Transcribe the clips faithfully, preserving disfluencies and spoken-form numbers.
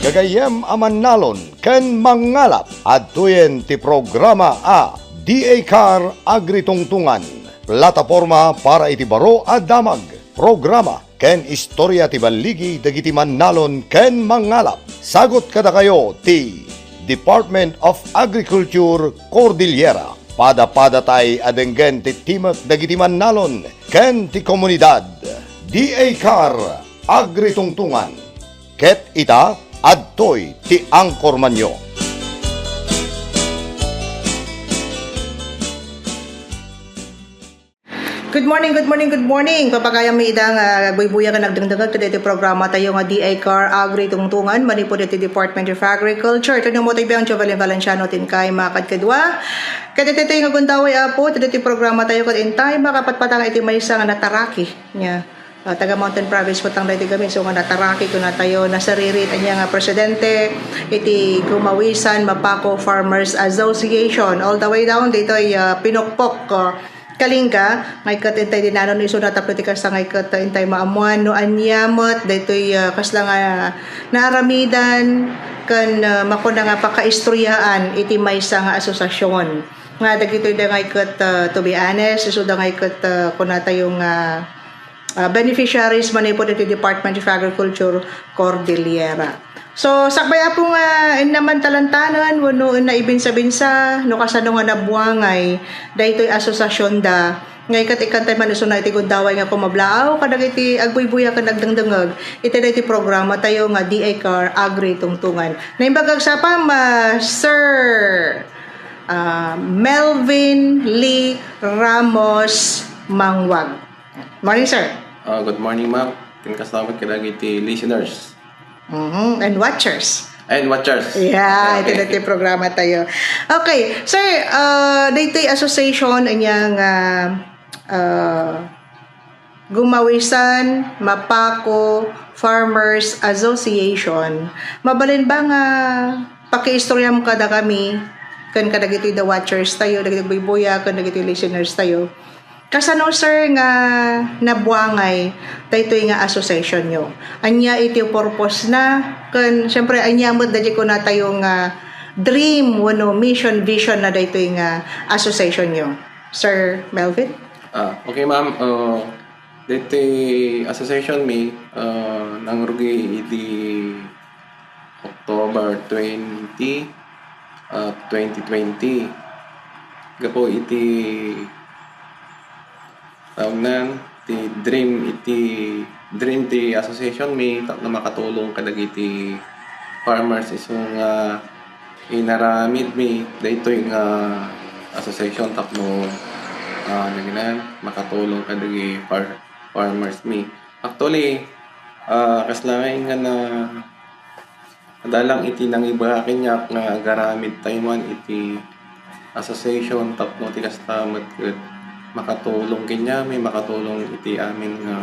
Gagayyem a mannalon ken mangngalap, adtoyen ti programa a D A Car Agritungtungan, plataporma para iti baro a damag, programa ken istorya ti balligi dagiti mannalon ken mangngalap. Sagut kadakayo ti Department of Agriculture Cordillera. Pada-padatay a denggen ti timek dagiti mannalon ken ti komunidad. D A Car Agritungtungan. Ket ita, adtoy ti anchormanyo. Good morning, good morning, good morning. Papagayam mi ida nga agbuybuya ken agdengdengngeg kadagiti programa tayo nga D A Car Agri Tungtungan manipud iti Department of Agriculture. Ito mo tayo ang Jovelyn Valenciano, tin kay makadkadwa. Kadagiti nga gundaway, apo, iti programa tayo ket intay makapatpatang iti maysa nga nataraki. Nya, ah, taga Mountain Province po tang daytoy kami, so nga nataraki ko na tayo, nasaririt, anya nga presidente iti Gumawisan Mapaco Farmers Association, all the way down ditoy, ah, Pinokpok, ah, Kalinga, ngay ket intay dinanon iso na tapno ti kasta ngay ket intay maamuan no ania met daytoy, ah, kasla nga naaramidan ken, ah, makuna nga pakaistoryaen iti maysa nga asosiasyon. Nga dagitoy da ngay ket, ah, to be honest, isu da ngay ket, ah, kuna tayo nga, ah, beneficiaries manipud iti Department of Agriculture Cordillera. So, sakbay, apo, nga inna mantalantanen wenno inna ibinsa-binsa no kasano nga nabuangay daytoy asosiasyon da, ngay ket ikkantay man isuna iti gundaway nga kumablaaw kadagiti agbuybuya ken agdengdengngeg iti daytoy programa tayo nga D A Car Agri Tungtungan. Naimbag agsapam, ah, Sir, ah, Melvin Lee Ramos Mangwag. Morning, sir. Ah, good morning, ma'am. Ken kasama kadagiti listeners. Mhm, and watchers. And watchers. Yeah, okay, iti daytoy programa tayo. Okay, sir, ah, daytoy association, inya nga, ah, Gumawisan Mapaco Farmers Association. Mabalin ba nga pakiistoryam kadakami ken kadagiti the watchers tayo, dagiti buybuya, ken dagiti listeners tayo? Kasano, sir, nga nabuangay daytoy nga association nyo? Ania iti purpose na? Ken, siyempre, ania met daytoy kuna tayo nga dream wenno mission, vision na daytoy nga association nyo, Sir Melvin? Ah, okay, ma'am. Uh, daytoy association mi, uh, nangrugi idi October twenty, ah, twenty twenty. Gapu iti, tawag nan, ti dream, iti dream ti association mi tapno makatulong kadagiti farmers isu nga inaramid mi daytoy nga association tapno, ah, ano nga nan, makatulong kadagiti far-, farmers mi. Actually, ah, kasla nga na Adda lang iti nangibaga kaniak nga agaramid tayo man iti association tapno ti kasta met ket makatulong kaniami, makatulong iti amin nga,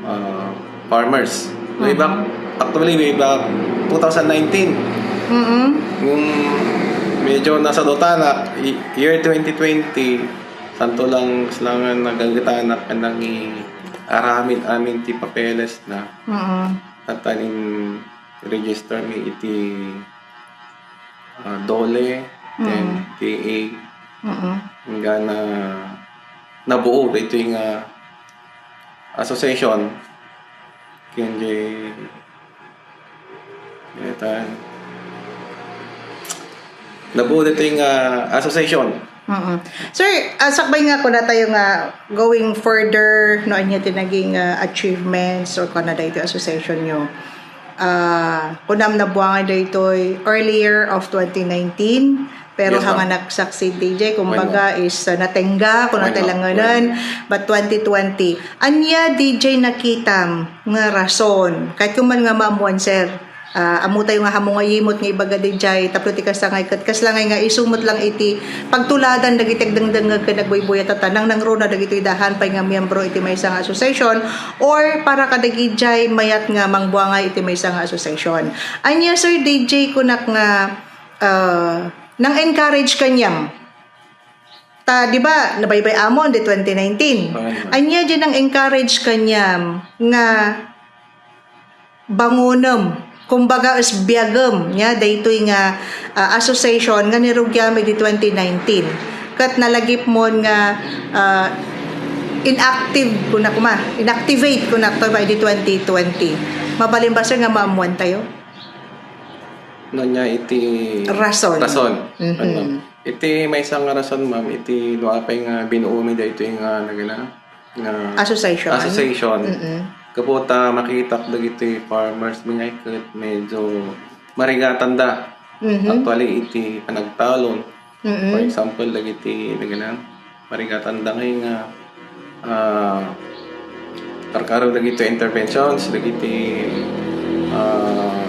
ah, farmers. Way back, actually, way back two thousand nineteen. Mm-mm. Yung medyo nasadutanak, i-, year twenty twenty, santo lang, sila nga nagagitanak, nangiaramid amin ti papeles na. Mm-mm. At tanin register mi iti, ah, DOLE, then Mm. T A. Mm-mm. Inggana nabuo daytoy nga association. Ken di, etan. Nabuo daytoy nga association. Mm. Sir, ah, sakbay nga kuna tayo nga going further, no, anya ti naging, ah, achievements or kuna daytoy association nyo? Ah, kunam nabuangay daytoy earlier of twenty nineteen, pero Yes, ma'am. Hanga nag-succeed, D J, kumbaga When, is, ah, natengga, kuna When, ma'am. Talanganan, When. But twenty twenty. Anya, D J, nakitam nga rason? Kahit kuman nga maamuan, sir. Ah, ammo tayo nga hamu nga yimot nga ibaga di jay, tapno ti kasta nga iket, kasla ngay nga isumot lang iti pagtuladan dagiti agdengdengngeg ken agbuybuya ta nangnangruna dagitoy dahan pay nga miyembro iti maysa nga association or para kadagijay mayat nga mangbuangay iti maysa nga association. Ania, Sir D J, kunak nga, ah, nang-encourage kaniam? Ta, di ba, nabaybay-amon di twenty nineteen. Ay, ma'am. Ania di nang-encourage kaniam nga bangonem kumbaga, is biagem, nya, daytoy nga, ah, association nga nirugiam idi twenty nineteen. Ket nalagipmon nga, ah, inactive, kuna koma, inactivate, kuna to ba, idi twenty twenty. Mabalin ba, sir, nga maammuan tayo? No, nya iti rason. Rason. Mhm. Ano? Iti maysa nga rason, ma'am, iti no apay nga binuo mi daytoy nga nagana, nga association. Association. Mm-mm. Gapu ta makitak dagiti farmers mi nga ket medyo marigatanda. Mhm. Actually, iti panagtalon. Mm-mm. For example, dagiti nagana, marigatanda ngay nga, ah, karkaro dagiti interventions, dagiti, ah,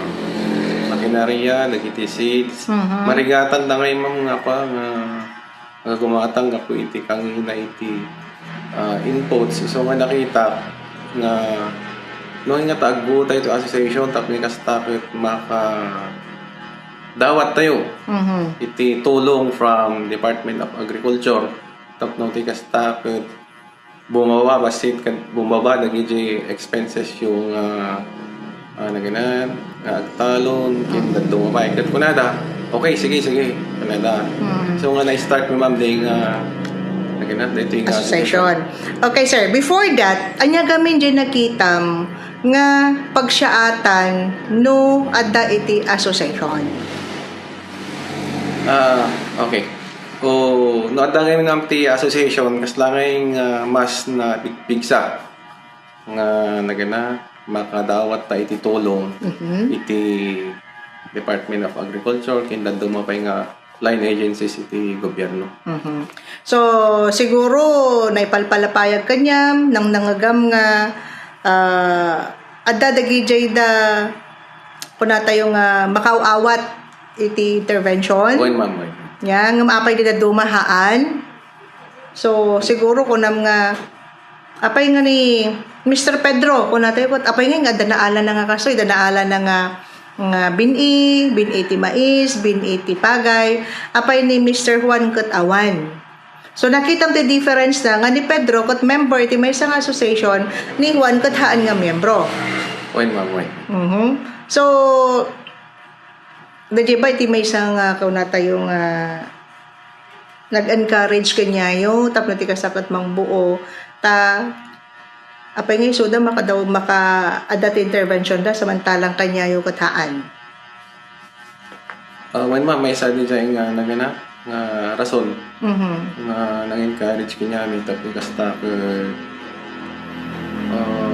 makinarya, dagiti seeds. Mhm. Marigatanda ngay, ma'am, nga kwa nga, nga gumatang gapu iti kangina iti, ah, inputs. So, nga nakita nga no nga taagguta iti association, tapno kasta ket maka dawat tayo Mhm. iti tulong from Department of Agriculture tapno ti kasta ket bumaba bassit ket bumaba dagiti expenses yung, ah, ah, naganan, nga agtalon, ken Mm. dadduma pay. Ket kunada, "Okay, sige, sige," kunada. Mm. So, nga na-start mi, ma'am, di nga, naganan, dito yung association. Okay, sir. Before that, anya gamin di nakitam nga pagsiaatan no adda iti association? Ah, okay. O, no adda ngay nga ti association, kasla ngay nga mas napigpigsa nga nagana, makadawat ta iti tulong Mhm. iti Department of Agriculture, ken dadduma pay nga line agencies iti gobyerno. Mhm. So, siguro, naipalpalapayag kaniam, nangnangegam nga, ah, adda dagijay da, kuna tayo nga, makaaw-awat iti intervention. Wen, ma'am, wen. Nya, ngem apay di dadduma haan. So, siguro, kunam nga, apay nga ni Mister Pedro, kuna tayo ket, apay nga, nga adda naalana nga kastoy, adda naalana nga, nga bin-i, bin-i ti mais, bin-i ti pagay, apay ni Mister Juan ket awan. So, nakitam ti difference na nga ni Pedro ket member iti maysa nga association, ni Juan ket haan nga miyembro. Wen, ma'am, wen. Mhm. So, daydi ba iti maysa nga kuna tayo nga nag-encourage kaniayo tapno ti kasta ket mangbuo ta apay nga isuda makadaw-, makaadda ti intervention da samantalang kaniayo ket haan? Ah, wen, ma'am, maysa daydiay nga nagana, nga rason Mhm. nga nang-encourage kaniami tapno kasta ket, ah,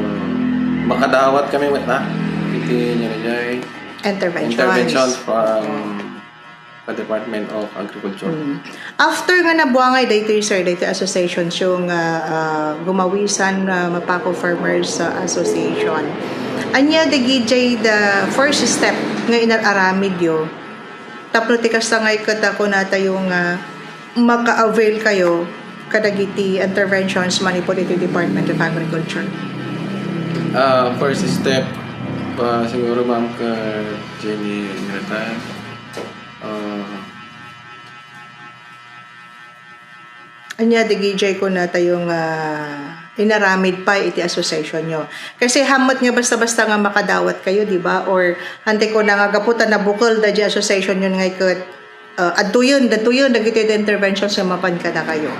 makadawat kami met na iti daydiay Interventions. intervention from the Department of Agriculture. Mm. After nga nabuangay daytoy, sir, daytoy associations yung, ah, ah, gumawisan, ah, Mapaco Farmers, ah, Association. Ania dagijay the first step nga inar-aramidyo tapno ti kasta nga ikatakunatayo nga maka-avail kayo kadagiti interventions manipud iti Department of Agriculture? Ah, first step, ah, siguro, ma'am, ka Jenny Natan. Ah, Ania dagijay kunatayo nga inaramid pay iti association nyo. Kasi hamet nga basta-basta nga makadawat kayo, di ba? Or, ante ko na nga gapu ta nabukel da di association nyo nga iket, uh, adtoyen, adtoyen dagiti interventions nga mapan kadakayo.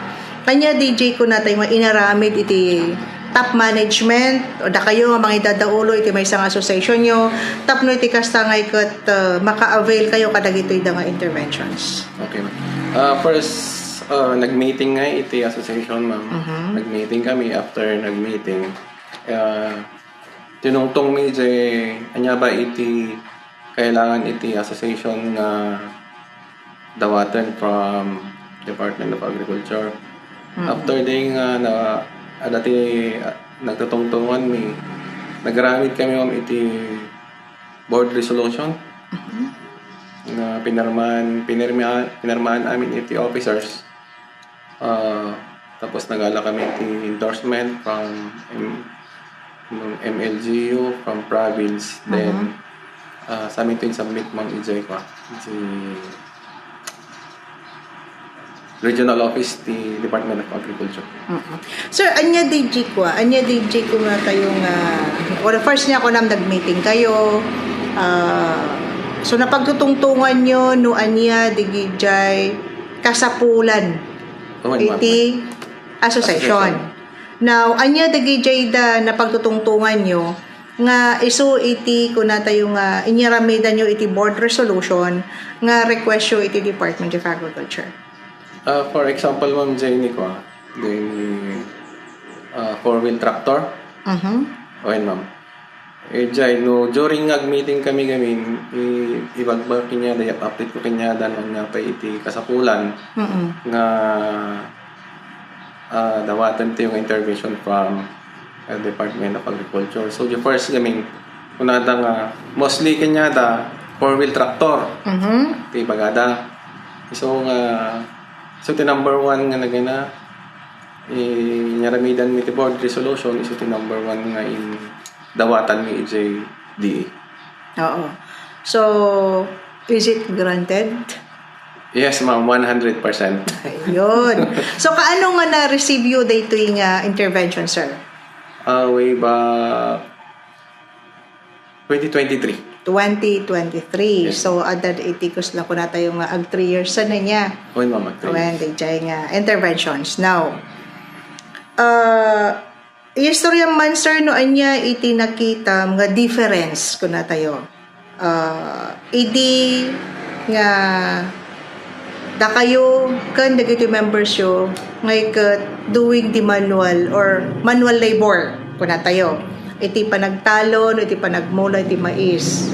Ania dagijay kunatayo nga inaramid iti top management, o dakayo nga mangidadaulo iti maysa nga association nyo, tapno iti kasta nga iket, uh, maka-avail kayo kadagitoy da nga interventions. Okay, ma'am. Ah, first, ah, nag-meeting nga iti association, ma'am. Mhm. Nag-meeting kami. After nag-meeting, ah, tinungtong mi jay ania ba iti kailangan iti association nga dawaten from Department of Agriculture. Mhm. After day nga na, adda ti, ah, nagtutungtungan mi, nagaramid kami, ma'am, iti board resolution Mhm. nga pinirmahan, pinirma-, pinirmahan amin iti officers. Ah, tapos nagala kami iti endorsement from M-, M L G U, from province. Then, Mhm. ah, sa amin to insubmit, ma'am, ijay kwa, iti regional office ti Department of Agriculture. Mm-mm. Sir, ania dagijay kwa? Ania dagijay kunatayo nga, well, first nia kunam nag-meeting kayo, Ah, so napagtutungtunganyo no ania dagijay kasapulan iti association. Now, ania dagijay da napagtutungtunganyo nga isu iti kunatayo nga inyaramidanyo iti board resolution nga requestyo iti Department of Agriculture? Ah, for example, Ma'am Jenny, ko, ah, the, ah, four-wheel tractor. Mhm. Okay, ma'am. Eh, jay, no, during nga meeting kami gamin, i-, ibagbaga kaniada, i-update ko kaniada no ania pay iti kasapulan Mm-mm. nga, ah, dawaten ti nga intervention from, ah, Department of Agriculture. So, the first gamin, kunada nga, mostly kaniada, four-wheel tractor. Mhm. Ti ibagada. So, nga, so, ti number one nga nagana, eh, inyaramidanmi ti board resolution, isu ti number one nga in, dawatanmi idiay D A. Oo. So, is it granted? Yes, ma'am, one hundred percent. Ayun. So, kaano nga na-receive you daytoy nga intervention, sir? Ah, way back twenty twenty-three. Twenty twenty-three. Yes. So, adda iti kusla kunatayo nga ag three years na niya. Wen, ma'am, ag three Wen, years. Diay nga interventions. Now, uh, istorya man, sir, no ania iti nakitam nga difference kunatayo. Ah, idi nga dakayo ken dagiti members yo nga iket doing the manual or manual labor, kunatayo, iti panagtalon, iti panagmula iti mais.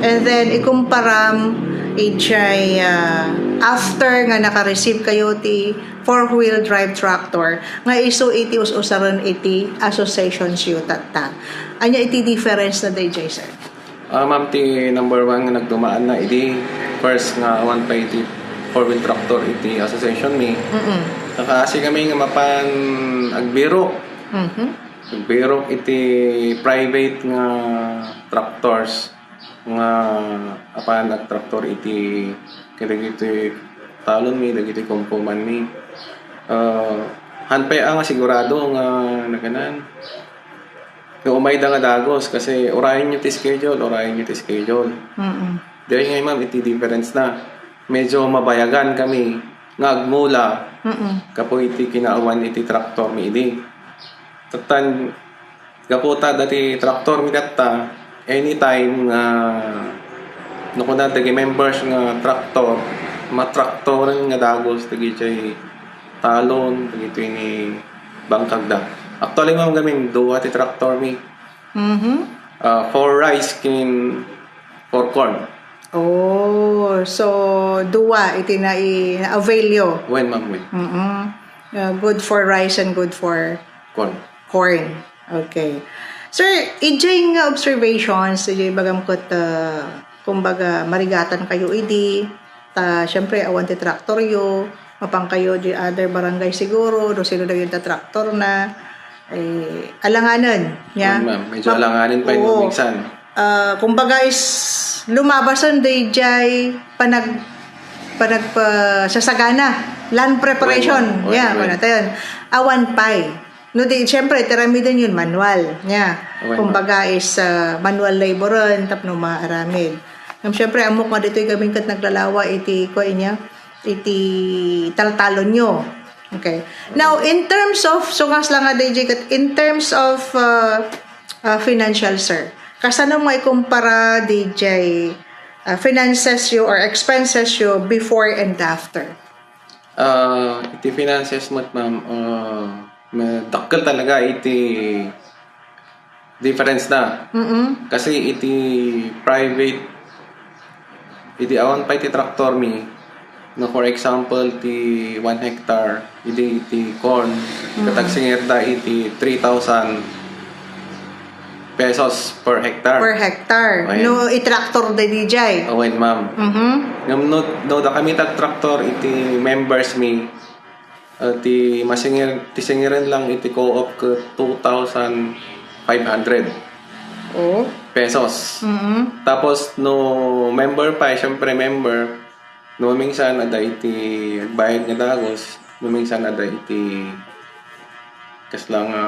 And then, ikumparam idiay, ah, after nga naka-receive kayo ti four-wheel drive tractor, nga isu iti us-usaren iti associations yo tatta. Ania iti difference na daydiay, sir? Ah, ma'am, ti number one nga nagdumaanna idi first nga awan pay iti four-wheel tractor iti association mi. Mm-mm. Nakaasi kami nga mapan agbirok. Mhm. Agbirok iti private nga tractors nga apan agtraktor iti kadagiti talon mi, dagiti kumkuman mi. Ah, han pay a nga sigurado nga naganan. Nga umayda nga dagus kasi urayen nyo ti schedule, urayen nyo ti schedule. Mm-mm. Diri ngay, ma'am, iti difference na. Medyo mabayagan kami nga agmula Mm-mm. kapo iti kinaawan iti traktor mi idi. Tattan, gapu ta dati traktor mi datta, anytime nga no kuna dagi members nga traktor, matraktoren nga dagus dagiti talon, dagiti ni bangkagda. Actually, ma'am, gamin, dua ti traktor mi. Mhm. Ah, for rice ken for corn. Oh, so dua iti nai-, na-avail yo. Wen, ma'am, wen. Mm-mm. Uh, good for rice and good for Corn. corn. Okay. Sir, idiay nga observations, idiay bagam ket, uh, kumbaga, marigatan kayo idi, ta, siyempre, awan ti traktor yo, mapan kayo di other barangay siguro, no sino dagiti traktor na, eh, alanganen, ya? Wen, ma'am. Medyo alanganen pay no minsan. Ah, kumbaga is lumabasen daydiay panag-, panagpasasagana, land preparation. Wen, wen, Yeah, wen. Kunatayon. Awan pay. No di, siyempre, ti aramiden yun, manual. Yeah. Wen, Kumbaga is, ah, manual laboren, tapno maaramid. Ngem siyempre, ammok nga ditoy gamin ket naglalawa iti, kua inya, iti taltalon nyo. Okay. Now, in terms of, so, ngas lang nga, D J, kat-, in terms of, uh, uh, financial, sir, kasano mo ikumpara, D J, uh, finances you or expenses you before and after? Ah, iti finances met, ma'am, ah, madakkel talaga iti difference na. Mm-mm. Kasi iti private, iti awan pay ti traktor mi, no, for example, ti one hectare, iti, iti corn, Mm. ket agsingirda iti three thousand pesos per hectare. Per hectare. Ayan. No, i-tractor da, D J. Awen, ma'am. Mhm. Ngem no, no, da kami tagtraktor iti members mi, ah, ti masingir, ti singiren lang iti co-op ket two thousand five hundred Oh. pesos. Mhm. Tapos, no member pay, siyempre member, no mamingsan, adda iti agbayad nga dagus, no mamingsan, adda iti kasla nga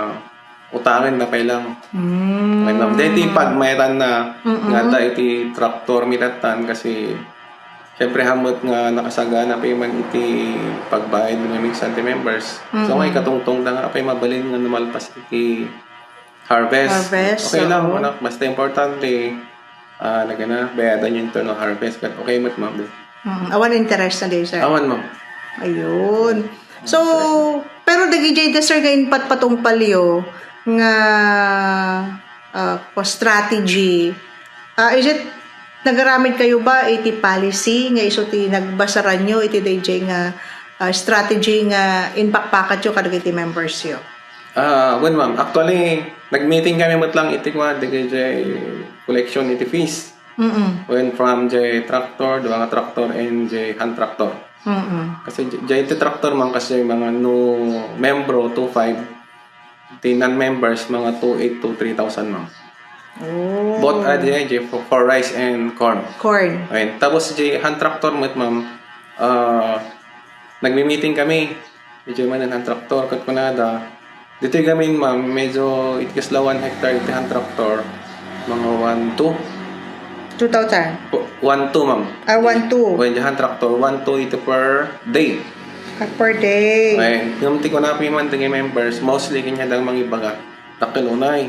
utangen na pay lang. Mm. Ngayon, ma'am, dahil iti pagmayatanna, Mm-mm. nga da iti traktor mi tattan kasi, siyempre, hamot nga nakasagana pay man iti pagbayad nga minsan ti members. So, Mm-mm. nga ikatungtong da nga pay mabalin nga numalpas iti harvest. Harvest, Okay lang, oo. anak. Basta importante, ah, nagana, bayadan yung internal harvest. Kat okay met, ma'am. Mm, awan interest na di, sir? Awan, ma'am. Ayun. So, pero dagiti da, sir, nga impatpatungpalyo nga, ah, strategy, ah, is it nagaramid kayo ba iti policy nga isu ti nagbasaranyo iti dayjay nga, ah, strategy nga impakpakatyo kadagiti membersyo? Ah, wen, ma'am. Actually, nag-meeting kami met lang iti kua, dagiti collection iti fees. Mm-mm. Wen, from jay tractor, dua nga tractor, and jay hand tractor. Mm-mm. Kasi jay, jay iti tractor, ma'am, kasi mga no membro, two five, ti non-members, mga two eight to three thousand, ma'am. Oh. Both are jay, jay for, for rice and corn. Corn. Ayun. Tapos jay hand tractor met, ma'am, ah, nagmi-meeting kami. Medyo man ang hand tractor, kat kunada. Dito gamin, ma'am, medyo it kasla one hectare iti hand tractor, mga one two. Two thousand? One two, ma'am. Ah, one two. When the hand tractor, one two ito per day. Ah, per day. Ay, ngam ti kunapi man, ti members, mostly kanya dang mangibaga, dakkel unay.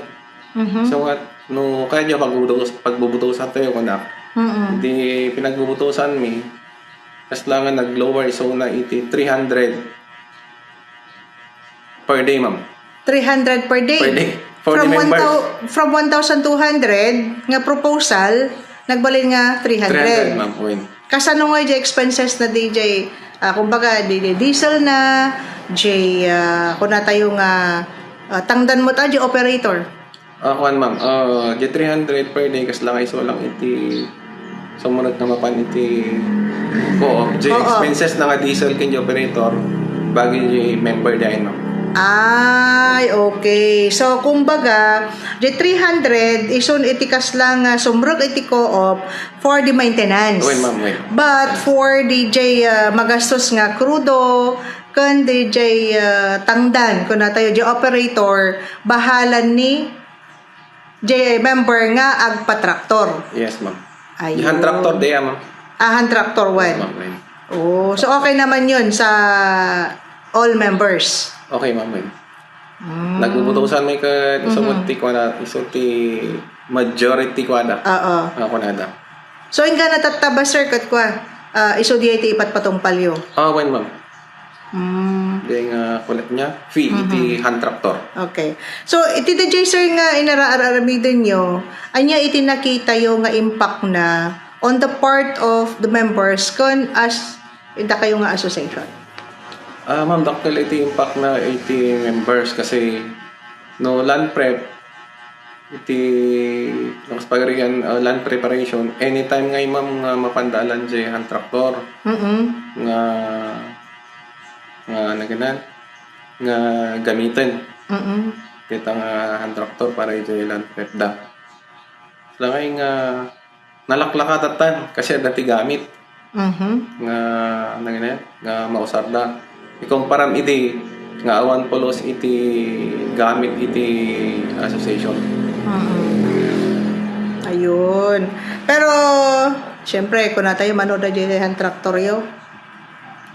Mhm. So, nga, no, kaya niya pagbubutos-, pagbubutusan tayo, kunak. Mm-mm. Di pinagbubutusan mi, kasla nga nag-lower, so na iti three hundred per day, ma'am. Three hundred per day? Per day. For the From one members. thou-, from one thousand two hundred nga proposal, nagbalin nga three hundred. Three hundred, ma'am. Uy. Kasano nga di expenses na di jay, ah, kumbaga, di, di diesel na, jay, ah, kuna tayo nga, ah, tangdan mo ta, jay operator? Ah, kuwan, ma'am. Ah, di three hundred per day, kas lang iso lang iti sumunog nga mapan iti co-op. Di Oo. expenses na nga diesel ken di operator, bagi di member di ay, ma'am. Ay, okay. So, kumbaga, di three hundred, isun iti kas lang nga sumrek iti co-op for the maintenance. Wen, ma'am, wen. But for the jay, ah, magastos nga krudo, ken di jay, ah, tangdan, kuna tayo, di operator, bahalan ni J I member nga agpatraktor. Yes, ma'am. Ayun. Di hand tractor, di, ah, ma'am. Ah, hand tractor, wen. Ma'am, wen. Oh, so okay naman yun sa all members? Okay, ma'am, wen. Mm. Nagbubutusan mi ket isu Mhm. ti kuana, isu ti majority kuana. Oo. Nga kunada. So, ingga natattaba, sir, ket kua, ah, isu di ay ti ipatpatungpalyo? Ah, wen, ma'am. Mm. Di nga kulit niya, fee iti Mhm. hand tractor. Okay. So, iti D J, sir, nga inaraar-aramiden nyo, anya iti nakita yo nga impact na on the part of the members kun as ita kayo nga association? Ah, ma'am, dakkel iti impact na iti members kasi no land prep, iti, no, kas pagarigan, ah, land preparation, anytime nga imam nga mapandalan di hand tractor Mm-mm. nga, nga naganan, nga gamiten. Mm-mm. Kita nga hand tractor para iti land prep da. Langay nga nalaklakatatan kasi adda ti gamit Mhm. nga, ano nga, nga mausarda. Ikumparam idi nga awan pulos iti gamit iti association. Mhm. Ayun. Pero, siyempre, kuna tayo, mano da jay han traktor yo?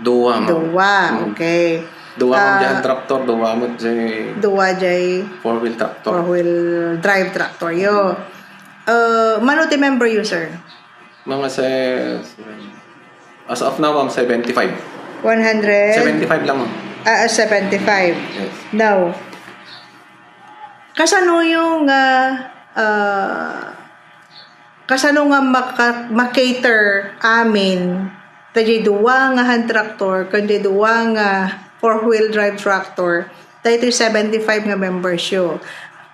Dua, ma'am. Dua, Mm. okay. Dua, ma'am, Ah, jay han traktor, dua, ma'am, jay dua jay four-wheel tractor. Four-wheel drive tractor yo. Uh, mano ti member yo, sir? Mga se-, as of now, ma'am, seventy-five. One hundred? Seventy-five lang, ma'am. Ah, ah, seventy-five. Yes. Now, kasano yung, ah, ah, kasano nga maka-, makater amin, ta jay dua nga hand tractor, ken jay dua nga four-wheel drive tractor, daytoy seventy-five nga members yo.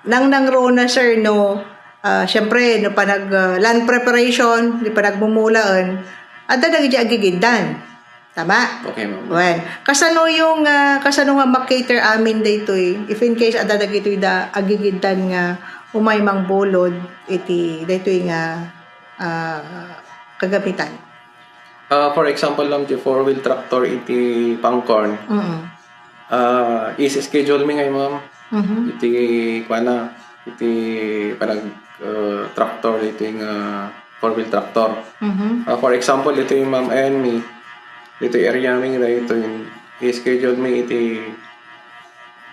Nangnangruna, sir, no, ah, siyempre, no panag, ah, land preparation, di panagmumulaen, adda dagiti agigiddan. Tama? Okay, ma'am. Wen. Kasano yung, ah, kasano nga makater amin daytoy? If in case, adda dagitoy da agigiddan nga umay mangbulod iti daytoy nga, ah, kagamitan. Ah, for example, ma'am, ti four-wheel tractor iti pangcorn. Mm. Ah, isi-schedule mi ngay, ma'am. Mhm. Iti kuana, iti panag, ah, tractor, iti nga four-wheel tractor. Mhm. Ah, for example, iti Ma'am Emmy, iti area mi, iti i-schedule mi iti,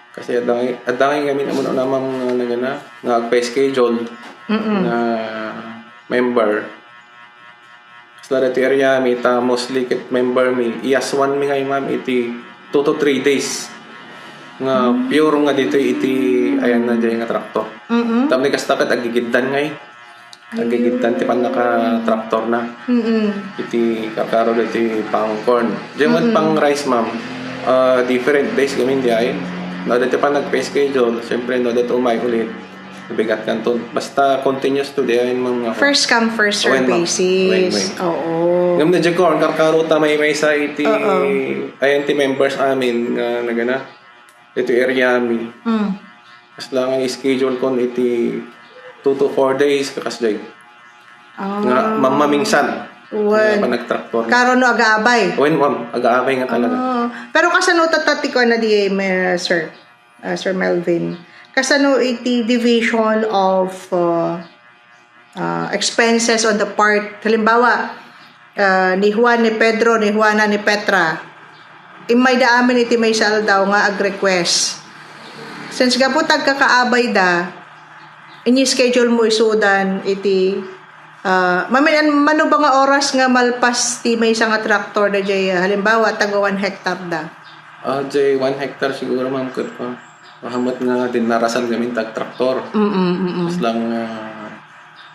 kasi adda ngay-, adda ngay ngamin, amo na, Ma'am, nga nagana, nga agpa-schedule Mm-mm. nga member. Kasla ditoy area mi, ta mostly ket member mi, iyaswan mi ngay, ma'am, iti two to three days nga Mm. pure nga ditoy iti ayanna diay nga traktor. Mm-mm. Tapno kasta ket agigiddan ngay. Agigiddan ti pannakatraktorna. Mm-mm. Iti karkaro ditoy pang-corn. Diay met Mm-mm. pang-rice, ma'am, ah, different days gamin diay. No, ditoy pa nagpa-schedule, siyempre, no, ditoy umay ulit. Bigat kanton. Basta continuous to the end, ma'am, nga. First come, first serve Wen, ma'am. Wen, basis. Wen. Oo. Ngem na, Jeko, ang karkaro ta maymaysa iti, Oo. ayan ti members amin nga nagana. Iti area mi. Mm. Kasla nga schedule kon iti two to four days, kakas jay. Ah. Nga mamamingsan. Wen. Nga panagtraktor. Karo no agaabay. Wen, ma'am. Agaabay nga talaga. Ah. Pero kasano tatta ti kuana di, me-, sir? Ah, Sir Melvin, kasano iti division of, ah, ah, expenses on the part, halimbawa, ah, ni Juan, ni Pedro, ni Juana, ni Petra, immayda amin iti maysa aldaw nga ag-request. Since gapu ta agkakaabayda, ini-schedule mo isudan iti Ah, mamin-, an-, mano ba nga oras nga malpas ti maysa nga traktor daydiay, ah, halimbawa, taga one hectare da? Ah, jay one hectare siguro, ma'am, ket pa. Mahamot nga dinnarasan gamin ta agtraktor. Mm, mm. Kasla nga,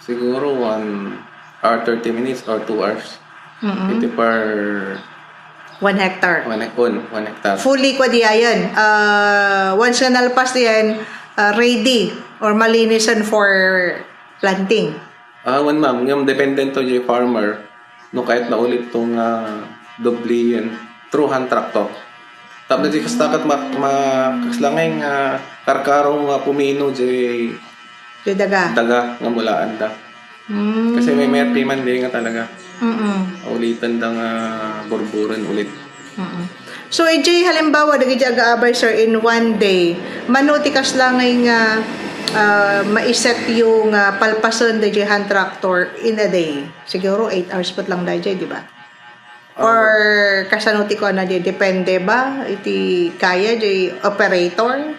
siguro one hour, thirty minutes or two hours. Mm-mm. Iti per One hectare. One hec-, one, one hectare. Fully kwa diayen. Ah, once nga nalpas diayen, ah, ready or malinisen for planting. Ah, wen, ma'am. Ngem depende to jay farmer no kayatna ulit to nga dobliyen through hand tractor. Tapno di kasta ket ma-, ma-, kasla ngay nga karkaro nga pumino jay Jay daga. daga nga mulaanda. Mm. Kasi may merpi man di nga talaga. Mm-mm. Uliten da nga burburen ulit. Mm-mm. So, ijay halimbawa, dagiti agaabay, sir, in one day, mano ti kasla ngay nga, ah, maiset yo nga palpasen dayjay hand tractor in a day? Siguro eight hours put lang dayjay, di ba? Ah. Or kasano ti kuana di, depende ba iti kaya di operator?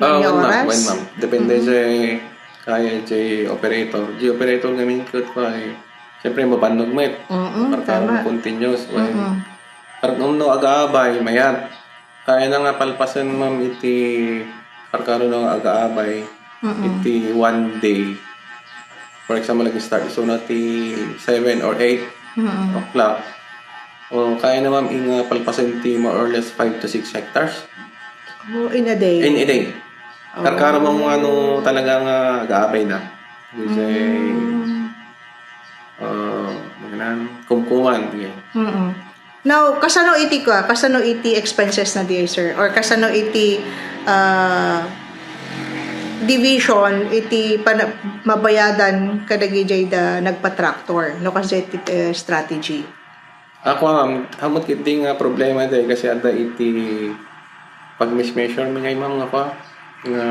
Ah, Nga wen, ma'am. oras? Wen, ma'am. Depende Mm. sa kaya jay operator. Jay operator ngamin ket pa, eh, siyempre, mabannog met. Mm, Karkarong tama. continuous, wen. Mm. Karkarong no agaabay, mayat. Kaya na nga palpasen, ma'am, iti karkarong no agaabay, Mm. iti one day. For example, nag-start isuna ti seven or eight Mm. o'clock. O, kaya na, ma'am, ing, ah, palpasen ti more or less five to six hectares. Oh, in a day? In a day. Oh. Karkaro mo nga no talaga nga agaabay na. Kasi, Mm. ah, magnan-, kumkuman, yeah. Mm-mm. Now, kasano iti kua-, kasano iti expenses na diay, sir? Or kasano iti, ah, division iti pana-, mabayadan kadagijay da nagpa-tractor? No, kasi iti, eh, strategy. Ako, ma'am, ammot iti nga problema diay kasi adda iti pag-measure mi ngay, ma'am, nga pa, nga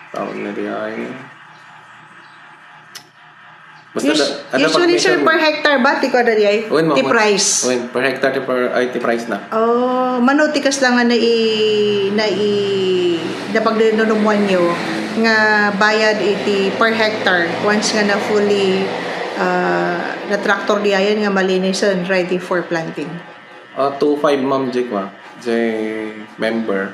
tawag na diay. Basta Us-, da-, ada usually, sir, pag-measure per mo. Hectare ba? Ti kuada di ay? Wen, ma'am, Ti wen. Price? Wen, per hectare ti per-, ay, ti price na. Oh, mano ti kasla nga nai-, nai-, napagdinunumuan nyo nga bayad iti per hectare once nga na fully, ah, na tractor di ayan nga malinisen, ready for planting? Ah, two five, ma'am, jay kwa, jay member.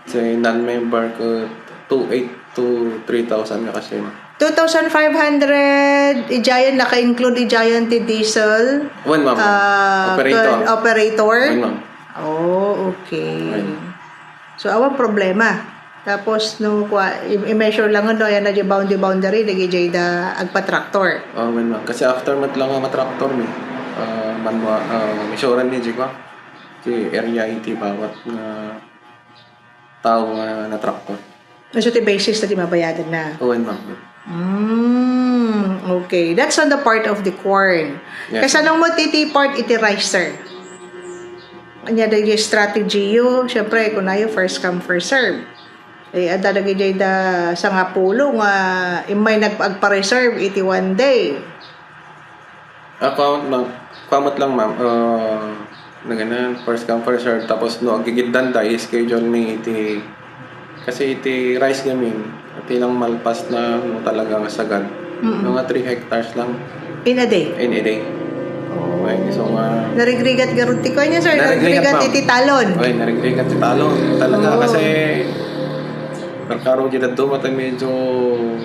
Say non-member ket two eight to three thousand nga kasi, ma'am. Two thousand five hundred, ijayan, naka-include ijayan ti diesel, Wen, ma'am. Ah, Operator. Ken operator? Wen, ma'am. Oh, okay. Wen. So, awan problema. Tapos, no, kwa, i-, i-measure lang, no, yan na di boundary, boundary, dagijay da agpa-tractor. Ah, wen, ma'am. Kasi after met lang nga ma-tractor mi, ah, manwa-, ah, measurean mi, di kwa. Ti area iti bawat nga tao nga natraktor. So, ti basis na ti mabayadan na? Wen, ma'am. Mm, okay. That's on the part of the corn. Yes, Kasano ma'am. Mo ti, ti part iti rice, sir? Anya da yung strategy yo? Siyempre, kunayo, first come, first serve. Eh, adda dagiti da sangapulo nga immay nag-, agpa-reserve iti one day. Ah, kuwan, ma'am. Kuwan met lang, ma'am. Ah, naganan, first come, first serve. Tapos, no, agigiddanda, i-schedule mi iti, kasi iti rice gamin, iti lang malpas na, no, talaga nga sagad. Mm-mm. Mga three hectares lang. In a day? In a day. Oh. Okay, so, nga Narigrigat garud ti kuwan niya, sir. Narigrigat, Narigrigat ma'am. Iti talon. Okay, narigrigat ti talon. Talaga, Oh. kasi karkaro di dadto, mata medyo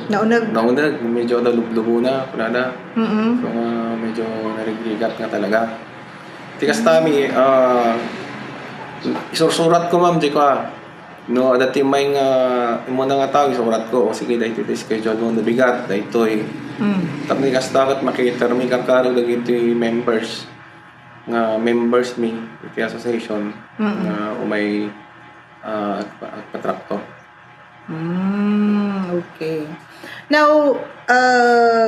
Nauneg. nauneg, medyo ada lublubona, kunada. Mm-mm. So, nga medyo narigrigat nga talaga. Ti kasta mi, ah, isursurat ko, ma'am, di ko, ah, no, adda ti may nga, immuna nga tao, isurat ko, "O, sige, daytoy ti schedule mo, nabigat, daytoy." Mm. Tapno kasta ket makiter mi karkaro dagiti members, nga members mi iti association, Mm-mm. nga umay, ah, agpa-, agpatraktor. Mm, okay. Now, uh,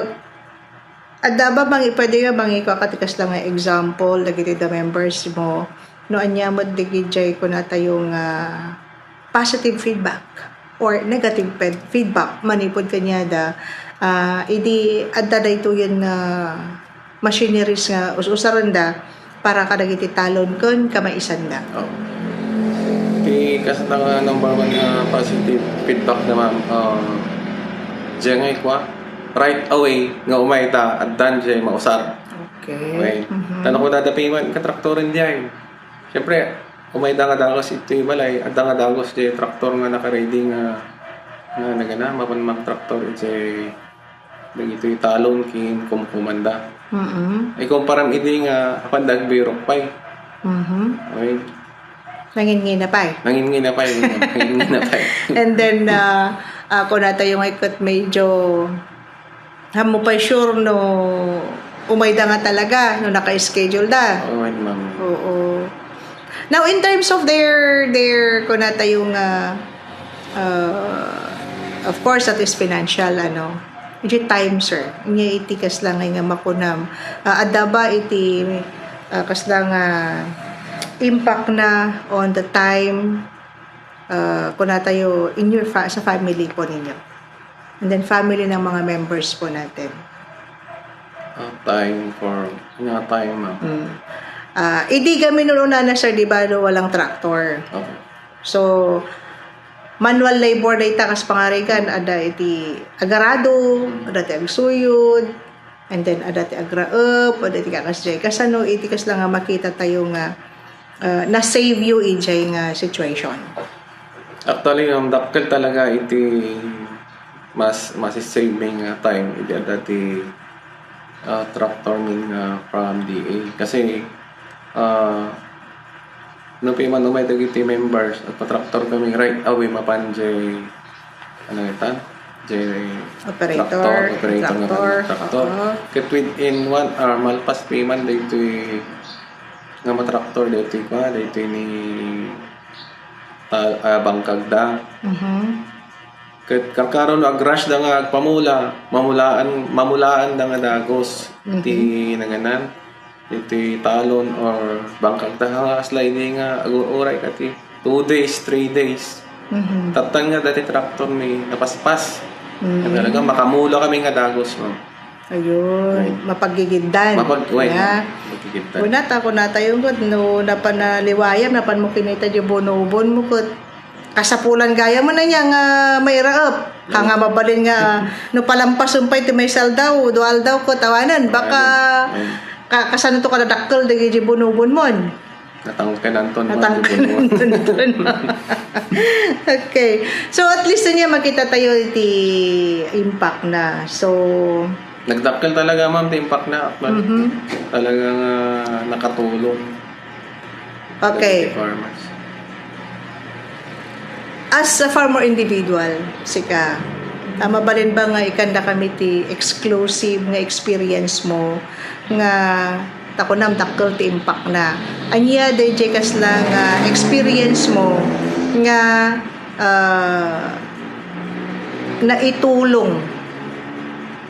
adda ba mangi-, pwede nga mangikuaka ti kasla nga example dagiti the members mo? No, ania met dagiti kunatayo nga positive feedback or negative fed-, feedback manipud kaniada, ah, idi adda daytoyen nga machineries nga us-usarenda para kadagiti talon ken kamaisanda. Oh. Ti kasla nga number one nga positive feedback na, ma'am, ah, diay nga ikua, right away nga umayda, addan diay mausar. Okay. Okay. Mhm. Tano ko dadapiman, katraktoren diay. Siyempre, umayda nga dagus iti balay, adda nga dagus diay traktor nga naka-ready nga, nga nagana, mapan magtraktor iti dagitoy talon ken kumkumanda. Mm-mm. Ikumparam idi nga apanda agbirok pay. Mhm. Okay. Nanginngina pay. Nanginngina pay, nanginngina pay. And then, ah, ah, kunatayo nga ket medyo, ammo pay sure no umayda nga talaga, no naka-schedule da. Oo, ma'am. Oo. Now, in terms of their, their, kunatayo nga, uh, of course, that is financial, ano. Iti time, sir. Nya iti kasla nga, nga makunam. Ah, adda ba iti, ah, kasla nga impact na on the time, ah, kunatayo in your fa-, sa family po ninyo? And then family ng mga members po natin. Ah, time for, nga time, ma'am. Mm. Ah, idi kami nung una na, sir, di ba, no, walang tractor. Okay. So, manual labor dayta kas pangarigan, ada iti agarado, Mm. ada ti agsuyod, and then ada ti agraep, ada ti kakasdiay. Kasano iti kasla nga makita tayo nga, ah, na-save you ijay nga situation? Actually, ang dakkel talaga iti mas, mas saving nga time, iti adda ti, ah, tractor min nga from D A. Kasi, ah, no, piman umay dagiti members, agpatraktor kami right away mapan jay, ano ita? Jay Operator, tractor, operator nga tractor, tractor. Oo. Ket within one hour, malpas piman daytoy nga matraktor, daytoy pa, daytoy ni ta-, ah, bangkagda. Mhm. Ket karkaro no ag-rush da nga agpamula, mamulaan, mamulaan da nga dagus Mhm. ti nanganan, iti talon or bangkagda nga kasla idi nga agur-uray ka ti two days, three days. Mhm. Tatta nga dati traktor mi napaspas. Mhm. Talaga makamula kami nga dagus, ma'am. Ayun, Ay. mapagigiddan. Mapag-, uy, Nga. mapagigiddan. Kunata, kunata yung gud, no, napan naliwayam, napan mo kinita di bonobon mo kut. Kasapulan gaya mo na niya nga mairaep. Ka nga Oo. mabalin nga, no, palampasen pa iti may saldaw, dual daw ko, tawanan, baka Ay. ka-, kasano to kadadakkel dagiti bonobon mon. Natangkenan ton, Natangkenan ton. Okay. So, at least niya makita tayo iti impact na. So, Nagdakkel talaga, ma'am, ti impact na. Actually, Mhm. talagang, ah, nakatulong. Okay. Dagiti farmers. As a farmer individual, sika, ah, mabalin ba nga ikanda kami ti exclusive nga experience mo nga ta kunam dakkel ti impact na? Ania dayjay kasla nga experience mo nga, ah, naitulong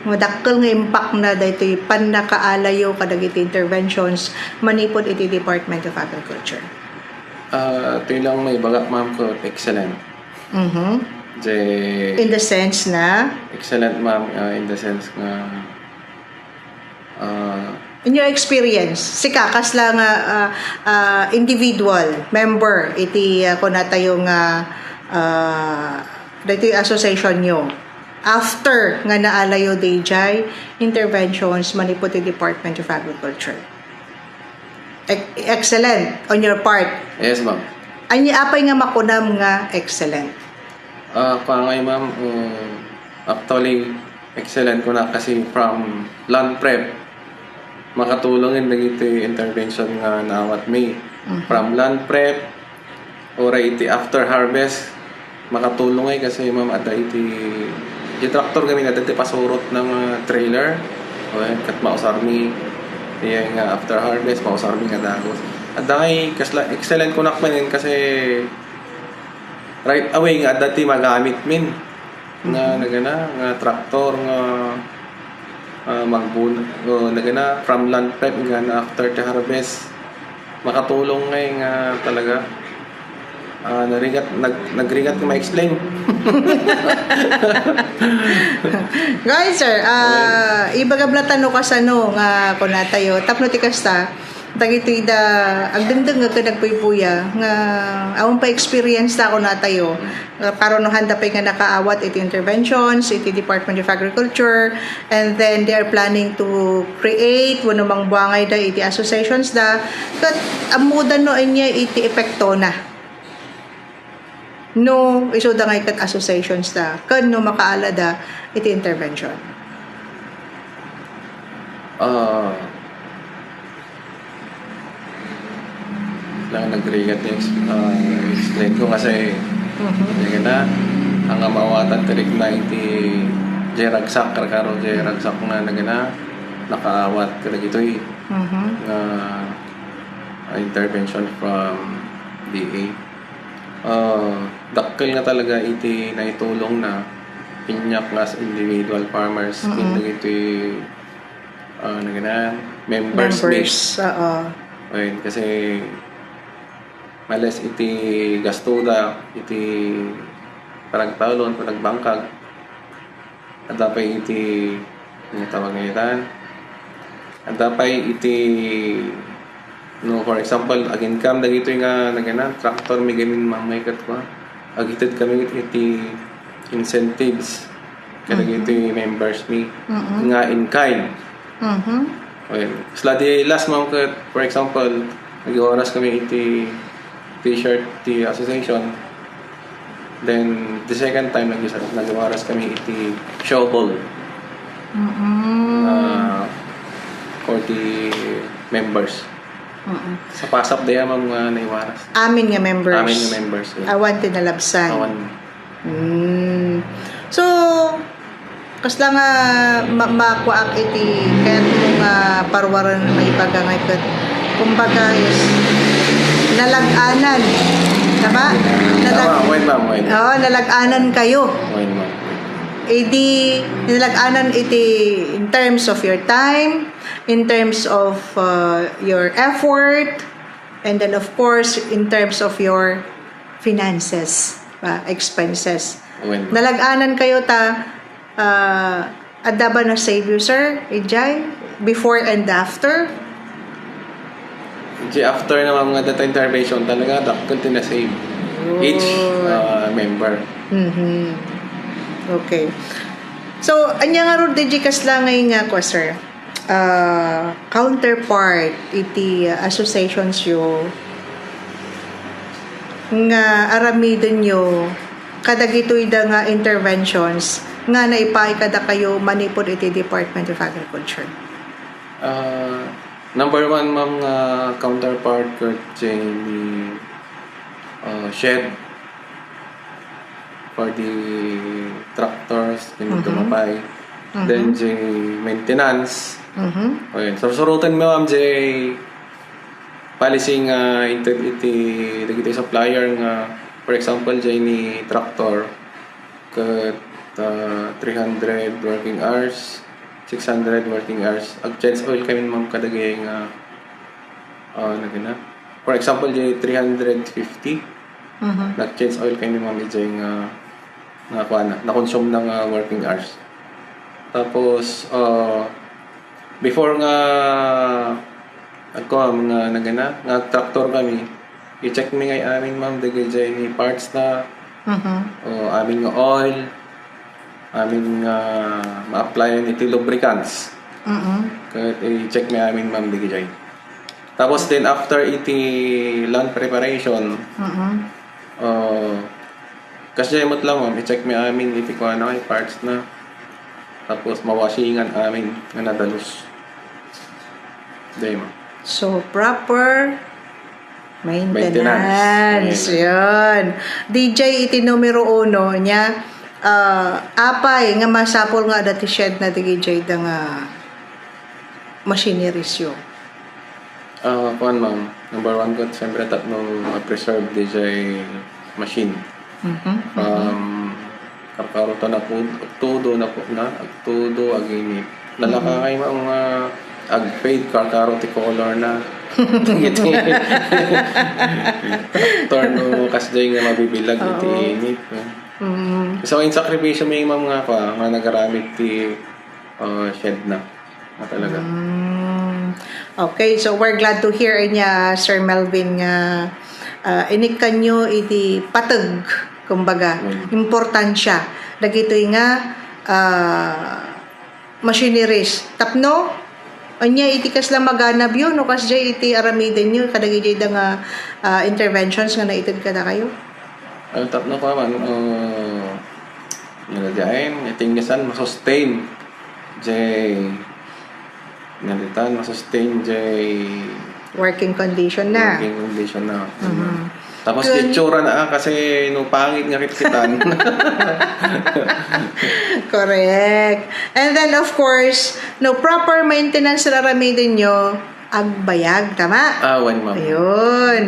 nga dakkel nga impact na daytoy pannakaalayo kadagiti interventions manipud iti Department of Agriculture? Ah, itoy lang maibagak, ma'am, ko excellent. Mhm. Jay, in the sense na? Excellent, ma'am, ah, in the sense nga, ah, in your experience, sika, kasla nga, ah, ah, individual, member, iti, ah, kunatayo nga, ah, daytoy association nyo, after nga naalayo, D J, interventions, manipud ti Department of Agriculture. Ex-, excellent on your part. Yes, ma'am. Ania apay nga makunam nga excellent? Ah, kuan ngay, ma'am, um, actually, excellent ko na kasi from land prep, makatulong in dagiti intervention nga naawat mi. Mhm. From land prep, uray iti after harvest, makatulong ay kasi, ma'am, adda iti, iti tractor kami na adda ti pasurot ng, ah, trailer. O, yan, kat mausar mi, iya nga after harvest, mausar mi nga dagos. Adda ngay, kasla, excellent ko nakmanin kasi right away nga adda ti magamit min nga, mhm, nagana, nga tractor nga, ah, magbun-, o, nagana, from land prep nga na after ti harvest, makatulong ngay nga talaga. Ah, narigat, nag-, nagrigat nga ma-explain. Guys, sir, ah, okay, ibagam la tano kasano nga kunatayo. Tapno ti kasta, dagitoy da agdengdeng nga ken agpuypuya nga awan pa experience ta kunatayo. Nga parunohan da pay nga nakaawat iti interventions iti Department of Agriculture, and then they are planning to create wenno mangbuangay da iti associations da, ket ammoda no ania iti epektona no isuda ngay ket associations da ken no makaala da iti intervention. Ah, lang nagrigat ni ex-, ah, explain ko kasi, mhm, hindi ka na, ang maawatan ka rin na iti J ragsak, karkaro J ragsak nga nagana, nakaawat ka na gitoy, mhm, nga, ah, intervention from D A. Ah, dakkel nga talaga iti naitulong na, inyat nga as individual farmers, mm-mm, ken dagiti, ah, nagana, members, members, oo. Ayun, kasi males iti gasto da, iti panagtalon, panagbangkag. Adda pay iti, ano tawag nga itan? Adda pay iti, no, for example, aginkam dagitoy nga nagana, tractor mi gamin mamay ket kua. Agited kami iti incentives kadagitoy, mhm, members mi, mm-mm, nga in kind. Mhm. Okay. Kasla di last month ket, for example, nagiwaras kami iti t-shirt ti association. Then, the second time, nag-, nagiwaras kami iti shovel. Mm-mm. Ah, for the members. Mm-mm. Sapasap daya, ma'am, nga naiwaras. Amin nga members. Amin nga members, yeah. Awan ti nalabsan. Awan. Mm. So, kasla nga ma-, makuaak iti kayatmo nga paruaren, maibaga nga ket, kumbaga is, nalag-anan. Tama? Nalag-, tama, wen, ma'am, wen. Oo, nalag-anan kayo. Wen, ma'am. Idi, nalag-anan iti in terms of your time, in terms of, uh, your effort, and then, of course, in terms of your finances, ah, expenses. Wen. Nalag-anan kayo ta, ah, adda ba na-save you, sir, Ijay? Before and after? Iti after na, ma'am, nga data intervention, talaga, dakkel ti na-save. Oh. Each, ah, member. Mhm. Okay. So, ania ngarud, D J, kasla ngay nga kua, sir? Ah, counterpart iti associations yo nga aramidenyo kadagitoy da nga interventions nga naipaay kadakayo manipud iti Department of Agriculture? Ah, number one, ma'am, nga counterpart ket ni, ah, shed for the tractors, ken, mhm, tumapay. Mhm. Then, jay maintenance. Mhm. Ayun. Sursuroten mi, ma'am, jay policy nga inted iti dagiti supplier nga, for example, jay ni tractor, ket, ah, three hundred working hours, six hundred working hours. Ag-change oil kami, ma'am, kadagiti nga, ah, nagana. For example, jay three hundred fifty, mhm, nag-change oil kami, ma'am, ijay nga na kuan na, na-consume na nga working hours. Tapos, ah, before nga agkuan nga nagana, nga tractor kami, i-check mi ngay amin, ma'am, dagiti parts na, Mhm. o amin nga oil, amin nga ma-applyan iti lubricants. Mhm. Ket i-check mi amin, ma'am, dagiti. Tapos then after iti land preparation, Mhm. ah, kasdiay met lang, ma'am, i-check mi amin iti kuana, parts na. Tapos mawasingan amin nga nadalus. Dayta, ma'am. So, proper maintenance. Maintenance. Ayan. Yun. D J, iti numero uno niya, ah, apay nga masapul nga adda ti shed na dagiti dayta nga machineries yo? Ah, kuan, ma'am. Number one ko, siyempre, tapno ma-preserve dayjay machine. Mhm, mhm. From karkaro ta na pud, agtudo na pud na, agtudo, aginip. Nalaka Mhm. ngay, ma'am, nga ag-fade, karkaro ti color na. Iti tractor no, kasdiay nga mabibilag iti Oo. init, no? Mm. So, in sakripisyo mi, ma'am, nga, kuan, nga nagaramid ti, ah, shed na. Ah, talaga. Mm. Okay, so we're glad to hear niya, Sir Melvin, nga, ah, inikkanyo iti pateg, kumbaga, Mm. importansya dagitoy nga, ah, machineries. Tapno, anya iti kasla maganabyo, no, kasdiay iti aramidenyo, kadagiti dayta nga, ah, interventions nga naited kadakayo? Well, tapno pa man, ah, nga diay, I think, san masustain jay, nga ditan, masustain jay Working condition na. Working condition na. Mhm. Tapos Kun- itsura na, ah, kasi no pangit nga kitkitan. Correct. And then, of course, no proper maintenance raramidin nyo, agbayag, tama? Ah, wen, ma'am. Ayun.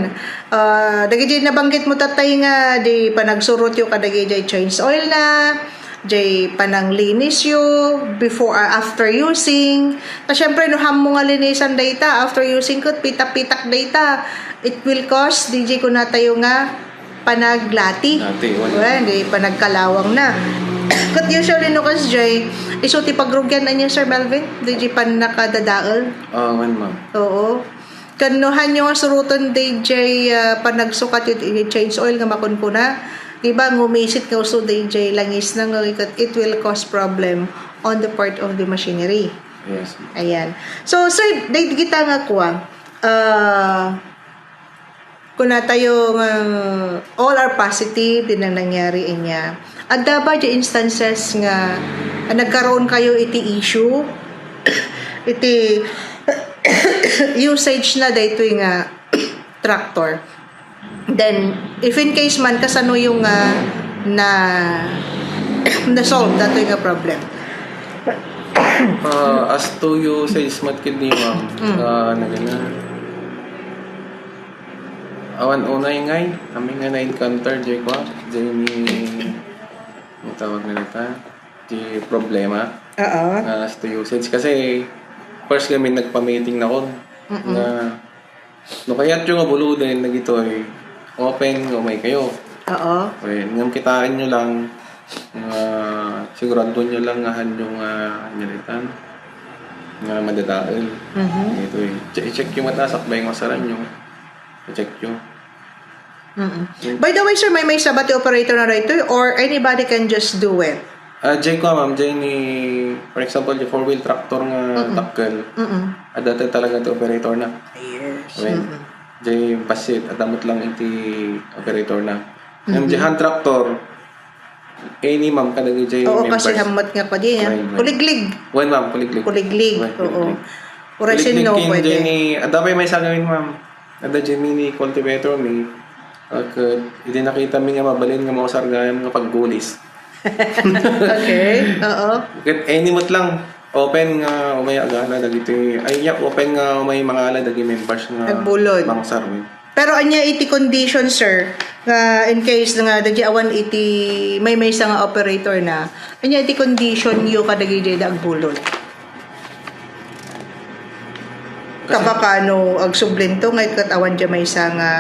Ah, dagiti nabanggit mo, tatay, nga di panagsurot yo kadagiti change oil na, jay pananglinis yo before, ah, after using. Ta, syempre, no hammo nga linisan dayta, after using ket pitak-pitak dayta, it will cause, D J, kunatayo nga panaglati. Lati, wen. Wen, di panagkalawang na. Ket usually, no, kasdiay, isu ti pagrugian ania, Sir Melvin? D J, pannakadadael. Ah, wen, ma'am. Oo. Ken no hanyo nga suroten dayjay, ah, panagsukat iti change oil nga makunkuna, di ba, ngumisit nga uso dayjay langis na nga it, it will cause problem on the part of the machinery. Yes. Ayan. So, sir, dagita nga kua, ah, kunatayo nga all are positive din ang nangyari inya. Adda ba di instances nga nagkaroon kayo iti issue, iti usage na daytoy nga tractor? Then, if in case man, kasano yung, ah, na, na-solve datoy nga problem? Ah, as to usage met ketdi, ma'am, Mm. ah, nagana, awan unay ngay, kami nga na-encounter, jay kua, jay ni, ang tawag na nita, di problema. Oo. Ah, as to usage. Kasi, first kami nagpa-meeting na kun, Mm-mm. nga, no kayatyo nga buloden, dagitoy, open nga umay kayo. Oo. Okay, ngem kitaen nyo lang, nga sigurado nyo lang nga hanyo nga, ah, nilitan, nga madadael. Mhm. Ito eh. Che-, i-check yung mata, sakbay nga saran nyo. I-check nyo. Mm-mm. By the way, sir, maymaysa ba ti operator na daytoy or anybody can just do it? Ah, jay ko, ma'am, jay ni, for example, yung four-wheel tractor nga Mm-mm. dakkel, Mm-mm. adda talaga ti operator na. Yes. When Mm-mm. jay basit, adda met lang iti operator na. Ngem Mhm. jay hand tractor, any, ma'am, kadagiti Oo, members. Kasi hamot nga pa di, ah. Right, right. Kuliglig. Wen, ma'am, kuliglig. Kuliglig, Wen, oo. Kuliglig. Urasin, kuliglig no, ken pwede. Jay ni, adda pay maysa gawin, ma'am. Adda jay mini cultivator mi. Ket idi nakita mi nga mabalin nga mausar gayam nga paggulis. Okay, oo. Ket any met lang, open nga umay agala dagiti, ay, yeah, open nga umay mangala dagiti members nga Agbulod. Mangsar mi. Pero anya iti condition, sir, nga in case nga dagiti awan iti maymaysa nga operator na, anya iti condition yo kadagiti da agbulod? Kasi Kabakano agsublinto nga ket awan dia maysa nga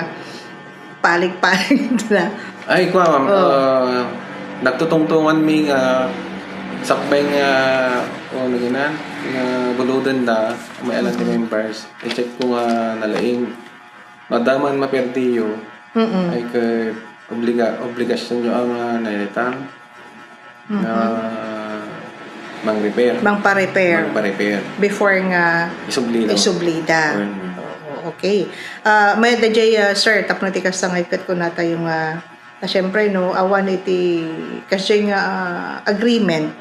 palig-palig na. Ay, kua, ma'am. Oh. Ah, Nagtutungtungan mi nga sakbay nga, o, nagana, nga buluden da, may alam ti members. I-check ko nga nalaing. Madama nga maperdiyo, Mm-mm. ay ka obliga-, obligasyon nyo ang, ah, naitan nga Mm-hmm. mang-repair. Mang-pa-repair. Mang-pa-repair. Before nga Isubli lang. Isubli da. Ayun. Oo, okay. Ah, may da jay, ah, sir, tapno ti kasta nga iket ko natayo nga, na siyempre, no, awan iti, kasi nga, ah, agreement,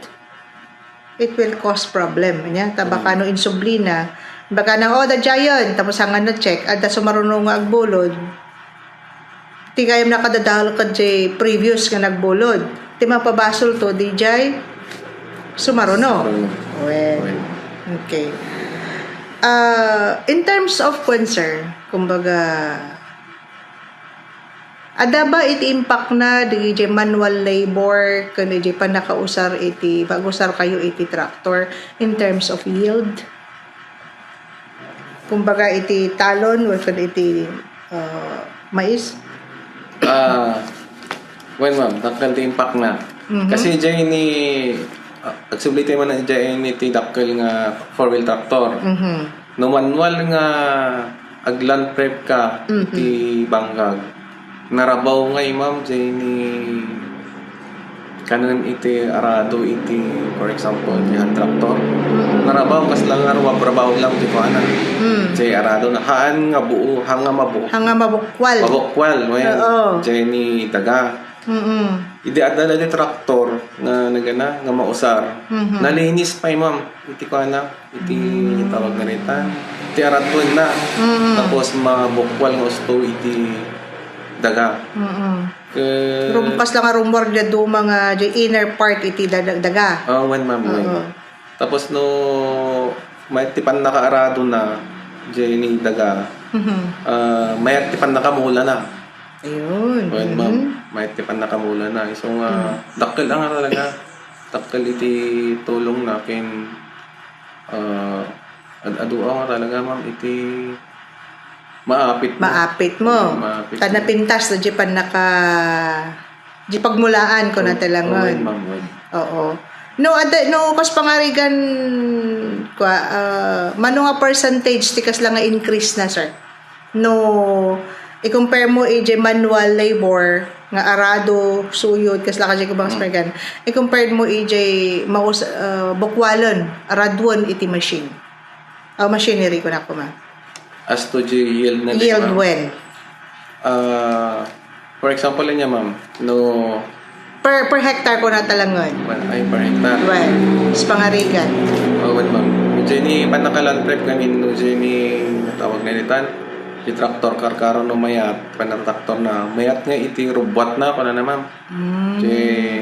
it will cause problem. Anya, ta baka Mm. no insubli na, baka na, "Oh, the giant," tapos hanggang na-check, adda sumaruno nga agbulod, ti gayam nakadadal ket jay previous nga nagbulod. Ti mapabasol to, di jay sumaruno. Sumaruno. Well, Well. okay. Ah, in terms of kwan, sir, kumbaga, adda ba iti impact na di jay manual labor ken di jay pannakausar iti, pag-usar kayo iti tractor in terms of yield? Kumbaga, iti talon, ken iti, ah, mais? Ah, well, ma'am, dakkel ti impact na. Mhm. Kasi jay ni, ah, agsubli tayo man jay ni ti dakkel nga four-wheel tractor. Mhm. No manual nga agland prep ka Mhm. ti bangkag, narabaw ngay, ma'am, jay ni kanen iti arado iti, for example, ti hand tractor. Mm. Narabaw, kasla nga rumabrabaw lang ti kuana. Mm. Ti arado na, haan nga buo, haan nga mabu-, Haan nga mabukwal. Mabukwal, wen. Oo. Ti ni daga. Mm-mm. Idi adda na ti traktor nga nagana, nga mausar. Mhm. Nalinis pay, ma'am, iti kuana. Iti Mm. tawag nga dayta, iti araduen na. Mm. Tapos mabukwal nga usto iti daga. Mm. Ke- Rum-, kasla nga rummuar diay duma nga, diay inner part iti da-, daga. Ah, wen, ma'am, wen. Oo. Tapos no, mayat ti pannakaarado na, diay ni daga, Mhm. ah, mayat ti pannakamula na. Ayun. Wen, ma'am, Mhm. mayat ti pannakamula na. Isu nga, Mm. dakkel nga talaga. Dakkel iti tulong na ken Ah, ad-, adu nga talaga, ma'am, iti maapit mo. Maapit mo. Maapit Ta mo. Napintas na di pannaka-, di pagmulaan ko na Oo, talangon. Ma'am, wen. Oo. No, ada, no, kas pangarigan, kwa, ah, mano nga percentage ti kasla nga increase na, sir? No i-compare mo iti manual labor nga arado, suyod, kasla kadi ko bang Mm. Spergan, i-compare mo iti maus-, ah, bukwalen, araduen iti machine. O machinery, kunak koma. As to the yield na di, Yield ma'am? Wen. Ah, for example, niya, ma'am, no, Per, per hectare ko na talangen. Well, ay, per hectare. Well, sa pangarigan. Oh, well, ma'am. Jenny, panakalan prep kami, no, Jenny, tawag na nitan. Di traktor karkaro no mayat, panatraktor na. Mayat nga iti rubuat na, kuna na, ma'am. Mm. Di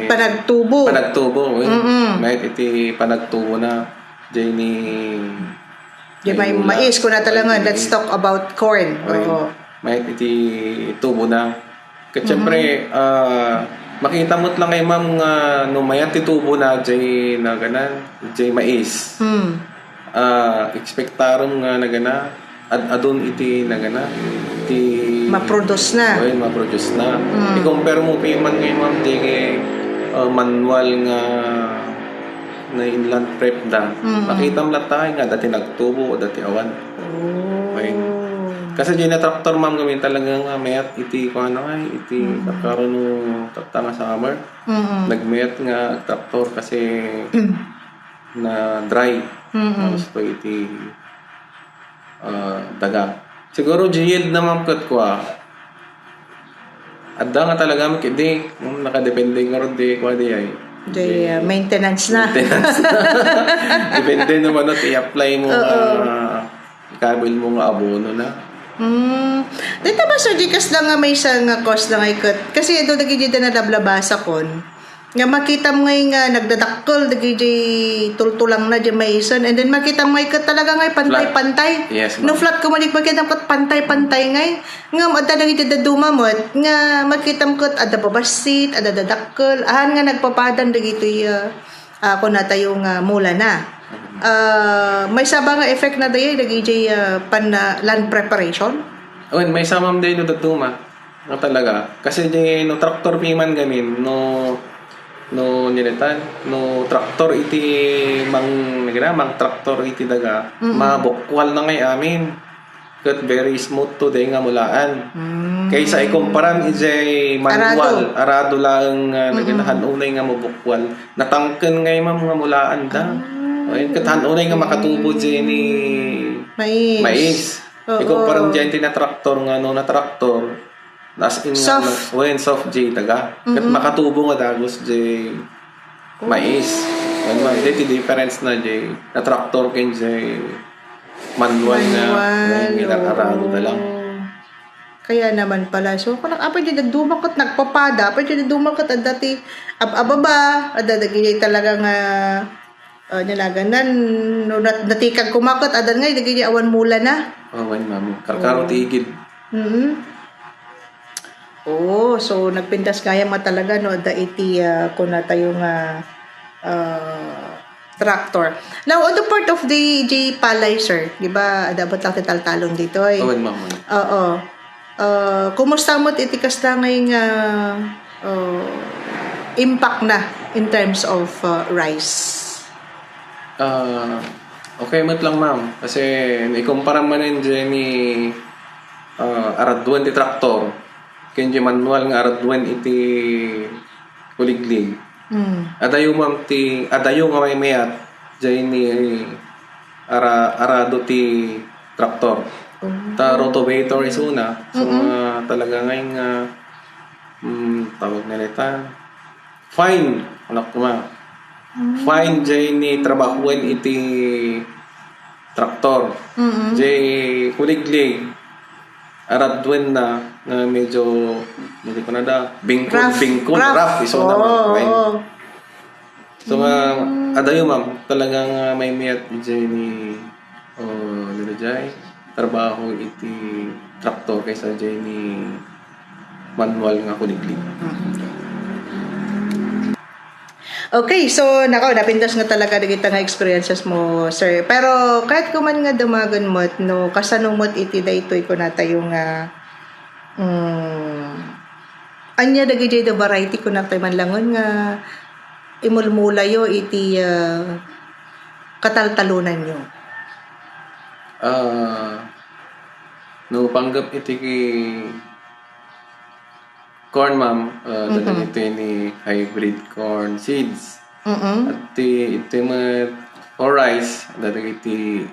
panagtubo. Panagtubo, eh. Mm-mm. Mayat iti panagtubo na. Jenny, Di may mais, kuna talangen. Let's talk about corn. Corn. Oo. Mayat iti tubo na. Ket siyempre, ah, makita met lang kay ma'am nga no mayat ti tubo na, jay nagana, jay mais. Hmm. Ah, ekspektarem nga nagana, ad-adun iti nagana, ti maproduce na. Oy, maproduce na. Hmm. I-compare mo pa man ngay, ma'am, ti, ah, manual nga na inland prep da. Mm. Makitam latta nga dati nagtubo, dati awan. Oh. Okay. Kasi di na traktor, ma'am, kami talaga nga mayat iti, kung ano nga, iti Mm. karkaro no tatta nga summer. Mm. Nagmayat nga traktor kasi na dry. Mm. Tapos to iti ah, daga. Siguro, yield na, ma'am, ket kua. Adda nga talaga, ma'am, ket di, mm, nakadepende nga rod di, kua di ay. Di, ah, maintenance na. Maintenance na. Depende naman at i-apply mo Oo. nga, ikabil mo nga abono na. Hmm. Dito ba, sir, di kasla nga maysa nga cause na nga iket? Kasi ito, dagiti da nalablabasa kon. Nga makitam ngay nga nagdadakkel dagiti tultulangna diay maisen, and then makitam ngay ket talaga ngay pantay-pantay. Flat. Yes, ma'am. No flat koma, makitam ket pantay-pantay ngay. Ngem adda dagiti dadduma met nga makitam ket adda babassit, adda dadakkel, ahan nga nagpapadan dagitoy, ah, ah, kunatayo nga mula na. Ah, maysa ba nga effect na dayay dagiti, ah, pan-, ah, land preparation? Wen, maysa, ma'am, dayay no dadduma. Nga talaga. Kasi di, no traktor piman gamin, no, No, niletan, no traktor iti mang-, nagana, mang-traktor iti daga, Mm-mm. mabukwal na ngay amin. Ket very smooth to, di nga mulaan. Mm. Kaysa ikumparam ijay manual, Arado. arado laeng nga Mm-mm. nagana, han unay nga mabukwal. Natangken ngay, ma'am, nga mulaan da. Ah. Ay, ket han unay nga makatubo jay ni Mais. mais. Oo. Ikumparam jay ti natraktor nga no natraktor, as in nga Soft. na-, wen, soft jay daga. Ket Mm-mm. makatubo nga dagus jay Oh. mais. Wen, ma'am, jay ti difference na jay natraktor ken jay manual nga, Manual, nga oo. arado da lang. Kaya naman pala. So, kung apay jay dadduma ket nagpapada, apay jay dadduma ket adda ti ab-, ababa, adda dagiti talaga nga, ah, nilaganan, no nat-, natikag koma ket adda ngay dagiti awan mula na. Oh, wen, ma'am. Karkaro Oh. ti igid. Mm-mm. Oo, so nagpintas gayam nga talaga, no, adda iti, ah, kunatayo nga, ah, tractor. Now, on the part of the, the palay, sir, di ba, adda met lang ti taltalon ditoy? Awan, ma'am. Oo. Ah, kumusta met iti kasta ngay nga, ah, impact na in terms of, ah, rice? Ah, okay met lang, ma'am. Kasi ikumpara manen jay ni, ah, araduen ti traktor, ken jay manual nga araduen iti kuliglig. Hmm. Adayo, ma'am, ti, adayo nga maymayat jay ni ara-, arado ti traktor. Oh. Ta rotavator isuna. So, Mm-mm. nga talaga ngay nga, mm, tawag na nita, fine, anak ko, ma. Mm. Fine jay ni trabahuen iti traktor. Mm-mm. Jay kuliglig, araduen na nga medyo, hindi ko na da, bingkol, Rough, bingkol, rough. rough, iso na Oo, fine. oo. So, nga, Mm. adayo, ma'am, talagang, ah, maymayat jay ni, oh, ano na jay, trabaho iti traktor kaysa jay ni manual nga kuliglig. Okay, so, nako, napintas nga talaga dagita nga experiences mo, sir. Pero, kayat ko man nga damagen met, no, kasano met iti daytoy kunatayo nga, mm, ania dagiti the variety kunatayo man langen nga imulmulayo iti, ah, kataltalonanyo? Ah, no, panggep iti ki-, corn, ma'am, ah, Mhm. dagiti ni hybrid corn seeds. Mm-mm. At ti, iti met, or rice, dagiti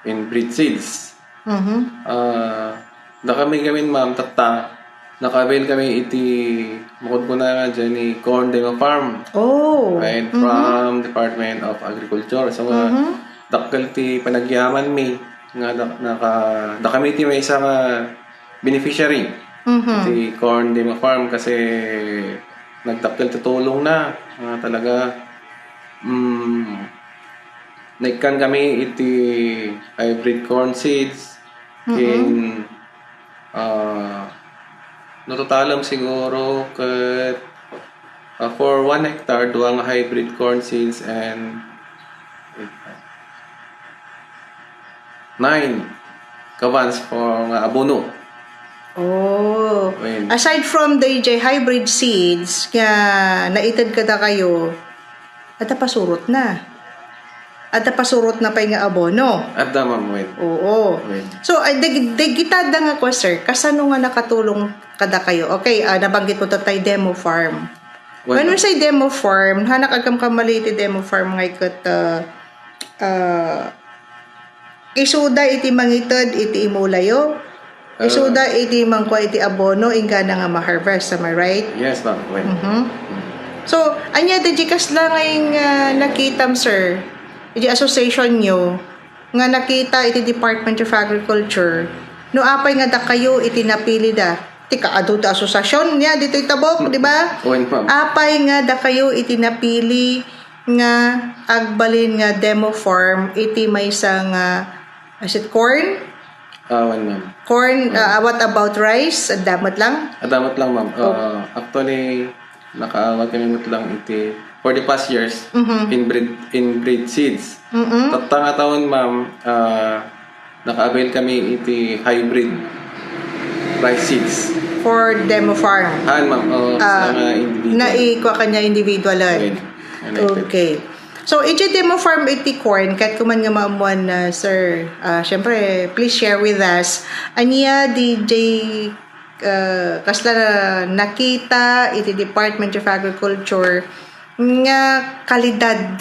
inbreed seeds. Mhm. Ah, dakami gamin, ma'am, tatta, naka-avail kami iti, bukod ko na nga dyan, ni Corn Demo Farm. Oh. Right, Mhm. from Department of Agriculture. So, nga, Mhm. dakkel ti panagyaman mi, nga dak-, naka-, dakami ti maysa nga beneficiary Mhm. ti Corn Demo Farm kasi nagdakkel ti tulong na, nga talaga, mm, naikkan kami iti hybrid corn seeds, Mm-mm. ken, ah, no totalem siguro ket, ah, for one hectare, dua nga hybrid corn seeds and nine ka vans for nga abono. Oh. Wen. Aside from the J hybrid seeds nga naited kadakayo, adda pasurotna. Adda pasurotna pay nga abono. Adda, ma'am, wen. Oo. Wen. So, ay, dag-, dagita da nga kwan, sir, kasano nga nakatulong kadakayo? Okay, ah, nabanggit mo to tay demo farm. Wen, When we ma'am. say demo farm, hanak agkamkamali iti demo farm nga iket, ah, ah, isuda iti mangited iti imulayo. Ah. Isuda iti mangkua iti abono, inggana nga ma-harvest, am I right? Yes, ma'am. Wen. Mhm. So, ania dagiti kasla nga, ah, nakitam, sir? Iti association nyo nga nakita iti Department of Agriculture, no apay nga dakayo iti napili da? Ti kaadu ti association niya ditoy Tabok, di ba? Wen, ma'am. Apay nga dakayo iti napili nga agbalin nga demo farm iti maysa nga, is it corn? Ah, wen, ma'am. Corn, Wen. ah, what about rice? Adda met lang? Adda met lang, ma'am. Oh. Ah, actually, nakaawat kami met lang iti, for the past years, Mhm. inbreed, inbreed seeds. Mm-mm. Tatta nga taon, ma'am, ah, naka-avail kami iti hybrid rice seeds. for demo farm. Han, ma'am. Oh, Ah, sa mga individual. Naikwa kanya individual. Pwede. Ano ito? Okay. So, iti demo farm iti corn, kahit kuman nga maammuan na, sir, ah, syempre, please share with us. Ania, D J, ah, kasla na nakita iti Department of Agriculture nga kalidad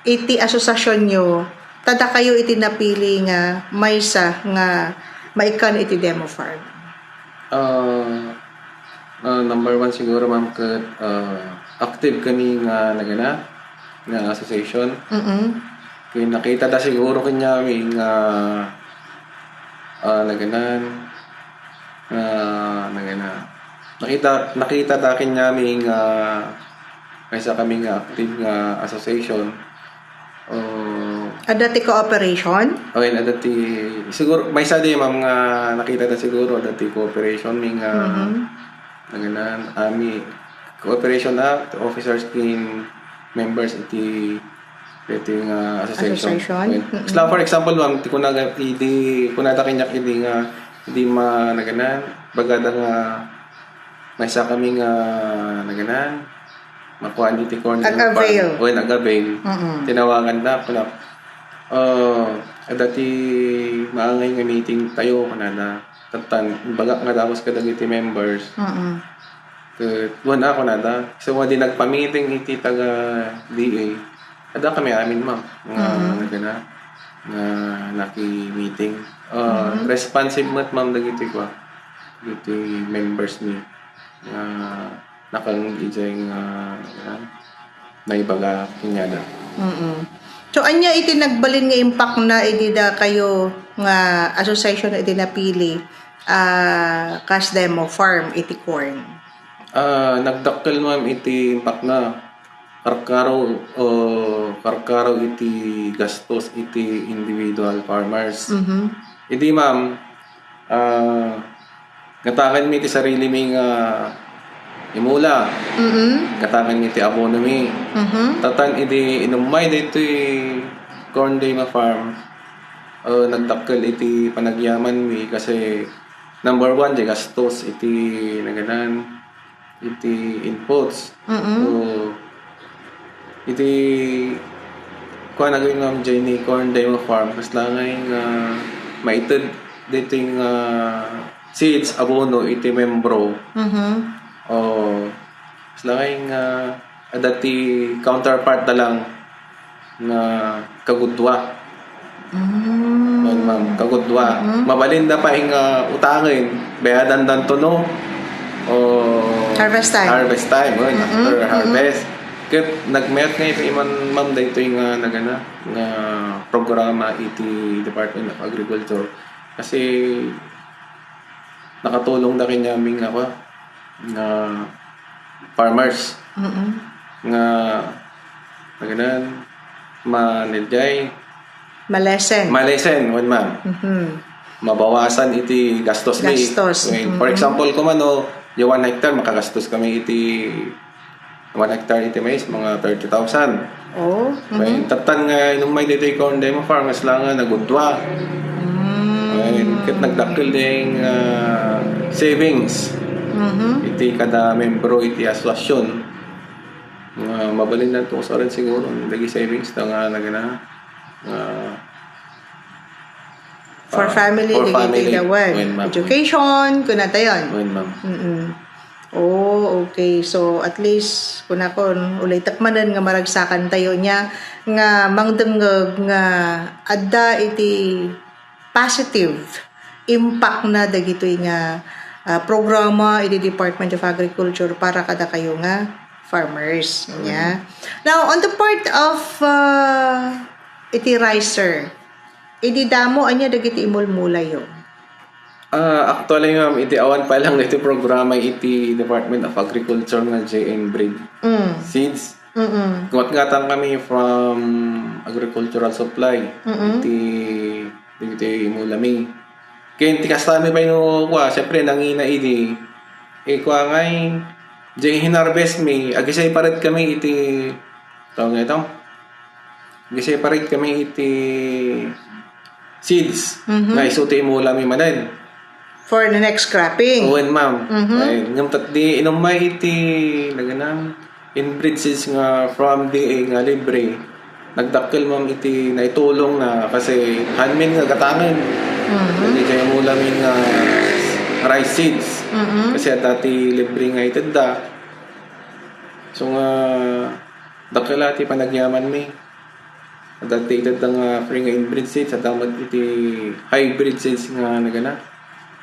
iti asosiasionyo, ta dakayo iti napili nga maysa nga maikkan iti demo farm? Ah, ah, number one siguro, ma'am, ket, ah, active kami nga nagana nga association. Mm-mm. Kaya nakita da siguro kanyami nga, ah, naganan, nga nagana. Nakita, nakita da kanyami nga maysa kami nga active nga association. Oh, Adda ti cooperation? Okay, adda ti, siguro, maysa di, ma'am, nga nakita da siguro, adda ti cooperation, mi nga, Mhm. naganan, ami, cooperation na, officers ken members iti, iti nga association. Association? Okay. Mm-mm. Sila, for example, ma'am, ti kunaga, idi, kunada kaniak idi nga, idi ma, naganan, bagada nga, maysa kami nga, naganan, makuan iti corn. Ag-avail. O, nag-avail. Mm-mm. Tinawagan da, kuna, "Ah, adda ti maangay nga meeting tayo," kunada. Tattan, bagak nga dagus kadagiti members. Mm-mm. Ket, wen a, kunada. So, di nagpa-meeting iti taga D A. Adda kami amin, ma'am, nga Mm. nagana, nga naki-meeting. Ah, Mhm. Responsive met, ma'am, dagiti kua, dagiti members mi nga nakangngeg idiay nga, nga naibaga kaniada. Mm-mm. So, ania iti nagbalin nga impakna idi dakayo nga association iti napili, ah, kas demo farm iti corn? Ah, nagdakkel, ma'am, iti impakna. Karkaro, oh, karkaro iti gastos iti individual farmers. Mhm. Idi, ma'am, ah, gatanganmi ti sarilimi nga imula. Mm-mm. Gatanganmi ti abonomi. Mhm. Tattan idi inummay daytoy corn demo farm, ah, nagdakkel iti panagyamanmi kasi number one, di gastos iti naganan, iti inputs. Mm-mm. So, iti kuan, agayon, ma'am, diay ni corn demo farm, kasla ngay nga maited daytoy nga seeds, abono iti membro. Mhm. O, kasla ngay nga adda ti counterpart da lang nga kagudua. Mm. Ma'am, kagudua. Mhm. Mabalin da pay nga utangen, bayadan danto no, o Harvest time. Harvest time, oy, Mhm, after mhm. harvest. Ket nagmayat nga iti man, ma'am, daytoy nga nagana nga programa iti Department of Agriculture. Kasi nakatulong da kanyaming ako nga farmers Mm-mm. nga naganan manilday Malesen. Malesen, wen, ma'am. Mhm. Mabawasan iti gastos mi. Gastos. Wen, for Mhm. example, kumano, yung one hectare, makagastos kami iti one hectare iti mais, mga thirty thousand. Oh. Wen, Mhm. tattan nga inummay ditoy corn demo farm, kasla nga nagudua. Mm. Wen, ket nagdakkel ding, ah, savings Mhm. iti kada membro iti asosiasyon. Nga mabalin lang to sa rin siguro, lagi savings ta nga nagana, nga For ah, family, for dagiti family. Dawan. Wen, ma'am. Education, kunatayon. Wen, ma'am. Mm-mm. Oh, okay. So, at least, kunakon, ulitek manen nga maragsakan tayo niya, nga mangdengngeg nga adda iti positive impact na dagitoy nga, ah, programa iti Department of Agriculture para kada kayo nga farmers. Nya. Now, on the part of, ah, iti rice, sir, idi damo, anya dagiti imulmulayo? Ah, actually, ma'am, iti awan pa lang iti programa iti Department of Agriculture nga J N breed Mm. seeds. Mm-mm. Gumatngatan kami from agricultural supply. Mm-mm. Iti, iti imulami. Kaya iti kastami pa yung kuha, syempre, nangina idi. Eh, kuha ngay, di hinarvest mi, agisay parit kami iti, tawag nga ito? Agisay parit kami iti seeds. Mhm. Nga isu ti imulami manen. for the next cropping. Wen, ma'am. Mhm. Ay, ngem ket di inumay iti naganam inbreed seeds nga from D A nga libre. Nagdakkel, ma'am, iti naitulong na kasi hanmin nga gatangen. Mhm. Dagiti mulamin nga rice seeds. Mhm. Kasi adda ti libre nga itedda. So nga, dakkel ti panagyamanmi. Adda ti itedda nga free nga inbreed seeds, adda met iti hybrid seeds nga nagana.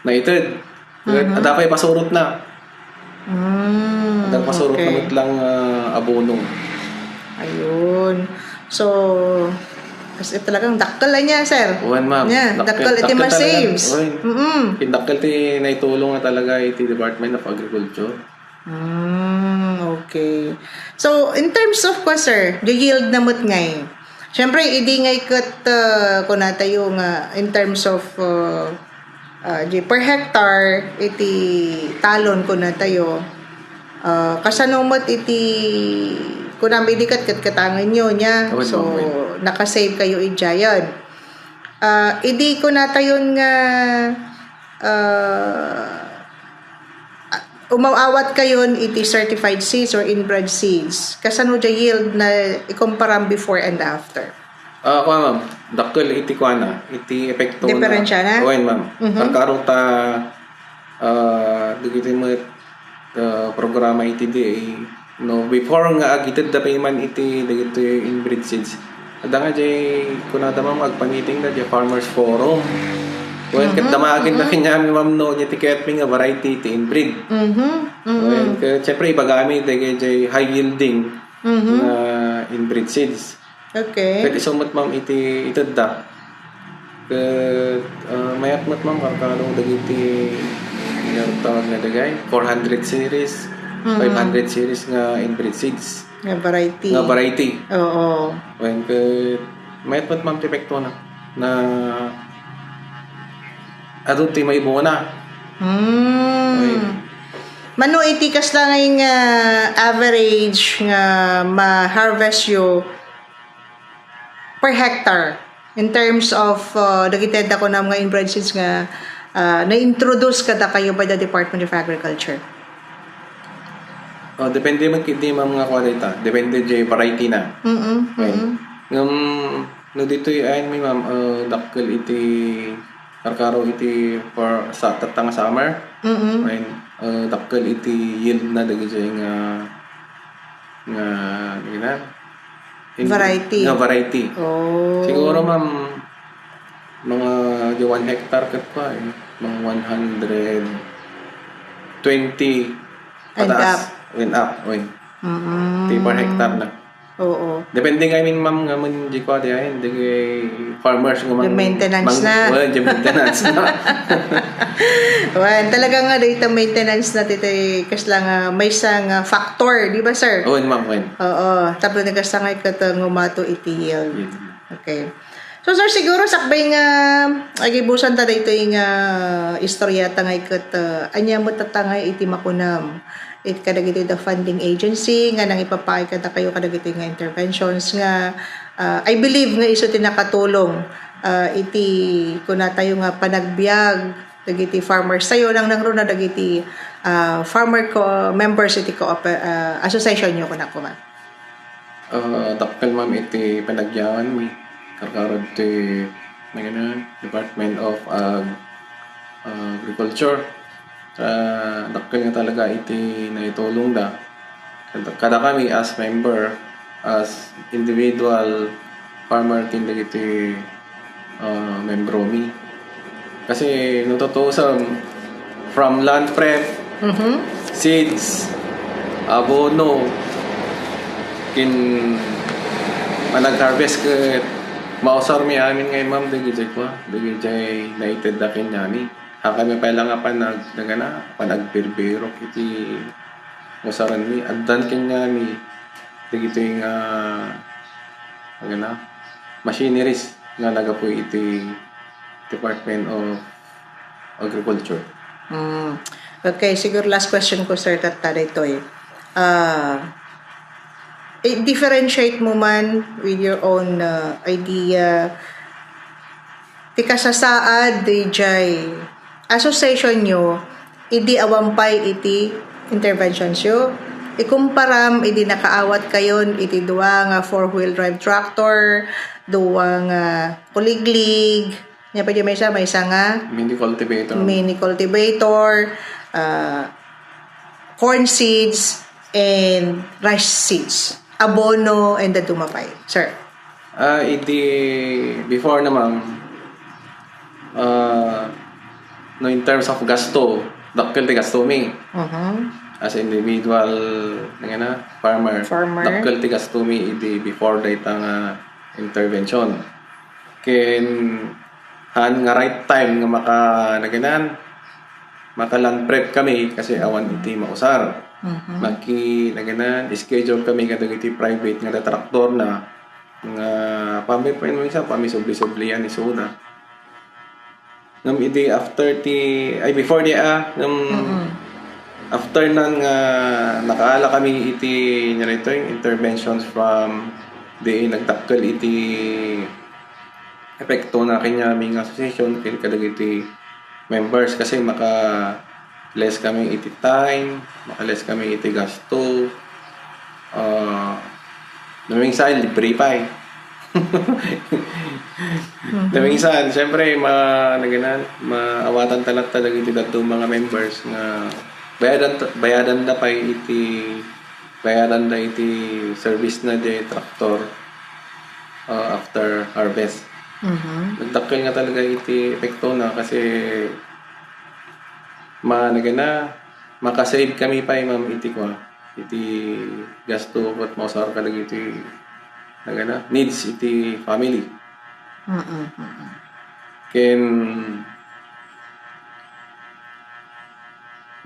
Naited. Mhm. Adda pay pasurotna. Mm, adda pasurotna okay. Met lang, ah, abono. Ayun. So, as if talagang dakkel ay niya, sir. Wen, ma'am. Yeah, dakkel, dakkel iti dakkel talaga. Wen. Mm-mm. Indakkel ti naitulong na talaga iti Department of Agriculture. Mm, okay. So, in terms of, kwa, sir, the yield na met ngay. Siyempre, idi ngay ket, uh, kunatayo nga, in terms of, uh, uh, di per hectare, iti talon, kunatayo, uh, kasano met iti, kunam, idi ket, ket katangenyo niya. So, nakasave kayo idiayen. Uh, idi kunatayon nga, uh, umaw-awat kayon iti certified seeds or inbred seeds. Kasano diay yield na ikumparam before and after? Ah, kuan, ma'am. Dakkel iti kuana, iti epekto na. Diferensya na? Wen, ma'am. Mhm. Karkaro ta, ah, dagiti met, ah, programa iti D A, no, before nga agitedda pay man iti dagiti inbred seeds. Adda nga jay kunada, ma'am, agpamiting da jay Farmers Forum. Wen, ket damagen da kaniami, ma'am, no, jay ti kayatmi nga variety ti inbreed. Mhm. Mhm. Wen, ket siyempre ibagami dagiti jay high yielding nga inbred seeds. Okay. Ket isu met, ma'am, iti itedda. Ket, ah, mayat met, ma'am, karkaro dagiti, ania tawag na dagay, four hundred series, five hundred series nga inbred seeds. Nga variety. Nga variety. Oo. Wen ket mayat met, ma'am, ti epektona. Na adu ti maibungana. Mm. Mano iti kasla ngay nga average nga ma-harvest yo per hectare in terms of, uh, dagiti adda kunam nga inbred seeds nga, uh, na-introduce kadakayo by the Department of Agriculture? Oh, depende man kiti, ma'am, nga kuan dayta. Depende jay variety na. Mm-mm, mm-mm. Ngem no ditoy ayanmi, ma'am, uh, dakkel iti karkaro iti for sa tatta nga summer. Mm-mm. Wen, uh, dakkel iti yield na dagiti nga nga, nga, in-, variety. Nga variety. Oh. Siguro, ma'am, mga di one hectare ket pa, eh. Mga one hundred twenty and pataas. Up. Wen, up, wen. Mm-mm. Ti per hectare na. Oo. Depende nga, I mean, ma'am, nga man di ko, di ay, hindi farmers nga mang-, maintenance mang-, na. Well, di maintenance na. Well, talaga nga, data maintenance na, tita, eh, kasla nga, may isang, ah, factor, di ba, sir? Wen, ma'am, wen. Oo. Tapno ni kasla nga, ikat, ah, ngumato iti yield. Yield. Okay. So, sir, siguro sakbay nga agibusan ta daytoy nga istorya ta nga iket, ah, ania met ta nga iti makunam it kadagitoy da funding agency nga nangipapaay kadakayo kadagitoy nga interventions nga, ah, I believe nga isu ti nakatulong, ah, iti kunatayo nga panagbiag dagiti farmers tayo, nangnangruna dagiti, ah, farmer co-, members iti co-, ah, association yo, kuna, kuma. Ah, dakkel, ma'am, iti panagyamanmi. Karkarod ti, nagana, Department of Ag-, Agriculture. Ah, dakkel nga talaga iti naitulongda. Kada, kada kami as member, as individual farmer ken dagiti ah, membromi. Kasi no tutuosem, from land prep, mhm, seeds, abono, ken manag-harvest ket mausarmi amin ngay, ma'am, dagiti kua, dagiti naited da kenkuami. Hakami pay la nga panag-, nagana, panagbirbirok iti usaranmi. Addan kenkuami dagiti nga, nagana, machineries nga naggapu iti Department of Agriculture. Mm. Okay, siguro last question ko, sir, tatta daytoy. Ah, i-differentiate mo man with your own, ah, idea ti kasasaad dijay association yo, idi awan pay iti interventions yo. Ikumparam idi nakaawat kayon iti dua nga four-wheel drive tractor, dua nga kuliglig, nia pay di maysa, maysa nga Mini cultivator. mini cultivator, ah, corn seeds, and rice seeds. Abono and dadduma pay, sir. Ah, idi before na, ma'am, ah, no, in terms of gasto, dakkel ti gasto mi. Mhm. As individual, nga na, farmer, Farmer. dakkel ti gasto mi idi before dayta nga intervention. Ken han nga right time nga maka-, naganan, maka-land prep kami kasi awan iti mausar. Mhm. Maki-, naganan, schedule kami kadagiti private nga traktor na nga pami-, pamisubli-sublian isuna. Ngem idi after ti, ay, before di, ah, ngem Mm-mm. after nan nga nakaala kami iti, nga daytoy, interventions from di nagdakkel iti epekto na kaniami nga association ken kadagiti members kasi maka-less kami iti time, maka-less kami iti gasto. Ah, no, minsan libre pay. Mhm. No, minsan, syempre, ma-, naganan, maawatan ta latta dagiti dadduma nga members nga bayadan, bayadan da pay iti, bayadan da iti service na di traktor, ah, after harvest. Mhm. Nagdakkel nga talaga iti epekto na kasi ma-, nagana, makasave kami pay, ma'am, iti kua, iti gasto ket mausar kadagiti, nagana, needs iti family. Mm-mm, mm-mm. Ken,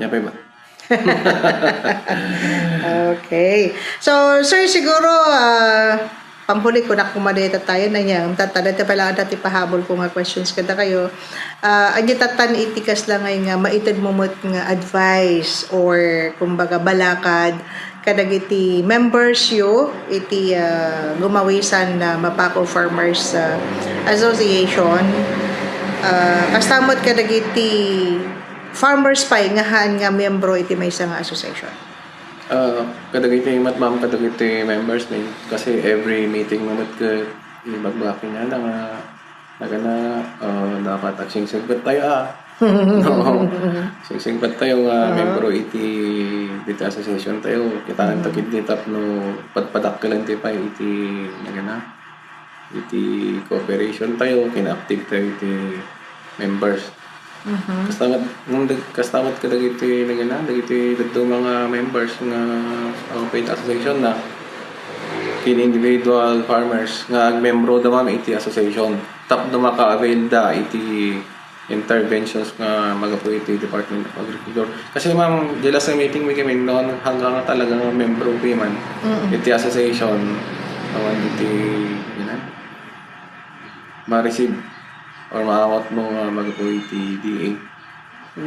nia pay ba? Okay. So, sir, siguro, ah, pampuli ko na kung madayta tayo na niya. Tatta, dati pala, dati pahabol ko nga questions kada kayo. Ah, anya tattan iti kasla ngay nga maited mo met nga advice or, kumbaga, balakad kadagiti members yo iti, ah, gumawisan na Mapaco Farmers, ah, Association. Ah, kasta met kadagiti farmers pay nga haan nga miyembro iti maysa nga association. Ah, kadagiti met, ma'am, kadagiti members mi, kasi every meeting mi met ket ibagbagi niya na nga, nagana, ah, dapat agsingsingpet tayo, ah. No? Singsingpet tayo nga Aha. membro iti, iti association tayo. Kita Mhm. ta ket tapno padpadakkelen ti pay iti, nagana, iti cooperation tayo, kinaactive tayo iti members. Mhm. Kasta met, nung dag-, kasta met kadagiti nagana, dagiti dadduma nga members nga, uh, faith association na, ken individual farmers nga agmembro da, ma'am, iti association. Tapno maka-avail da iti interventions nga magapu iti Department of Agriculture. Kasi, ma'am, the last meeting mi kami, no, hanggang nga talaga nga membro ko man Mm-mm. iti association, awan iti, yun na, ma-receive or maawat mo nga magapu iti D A.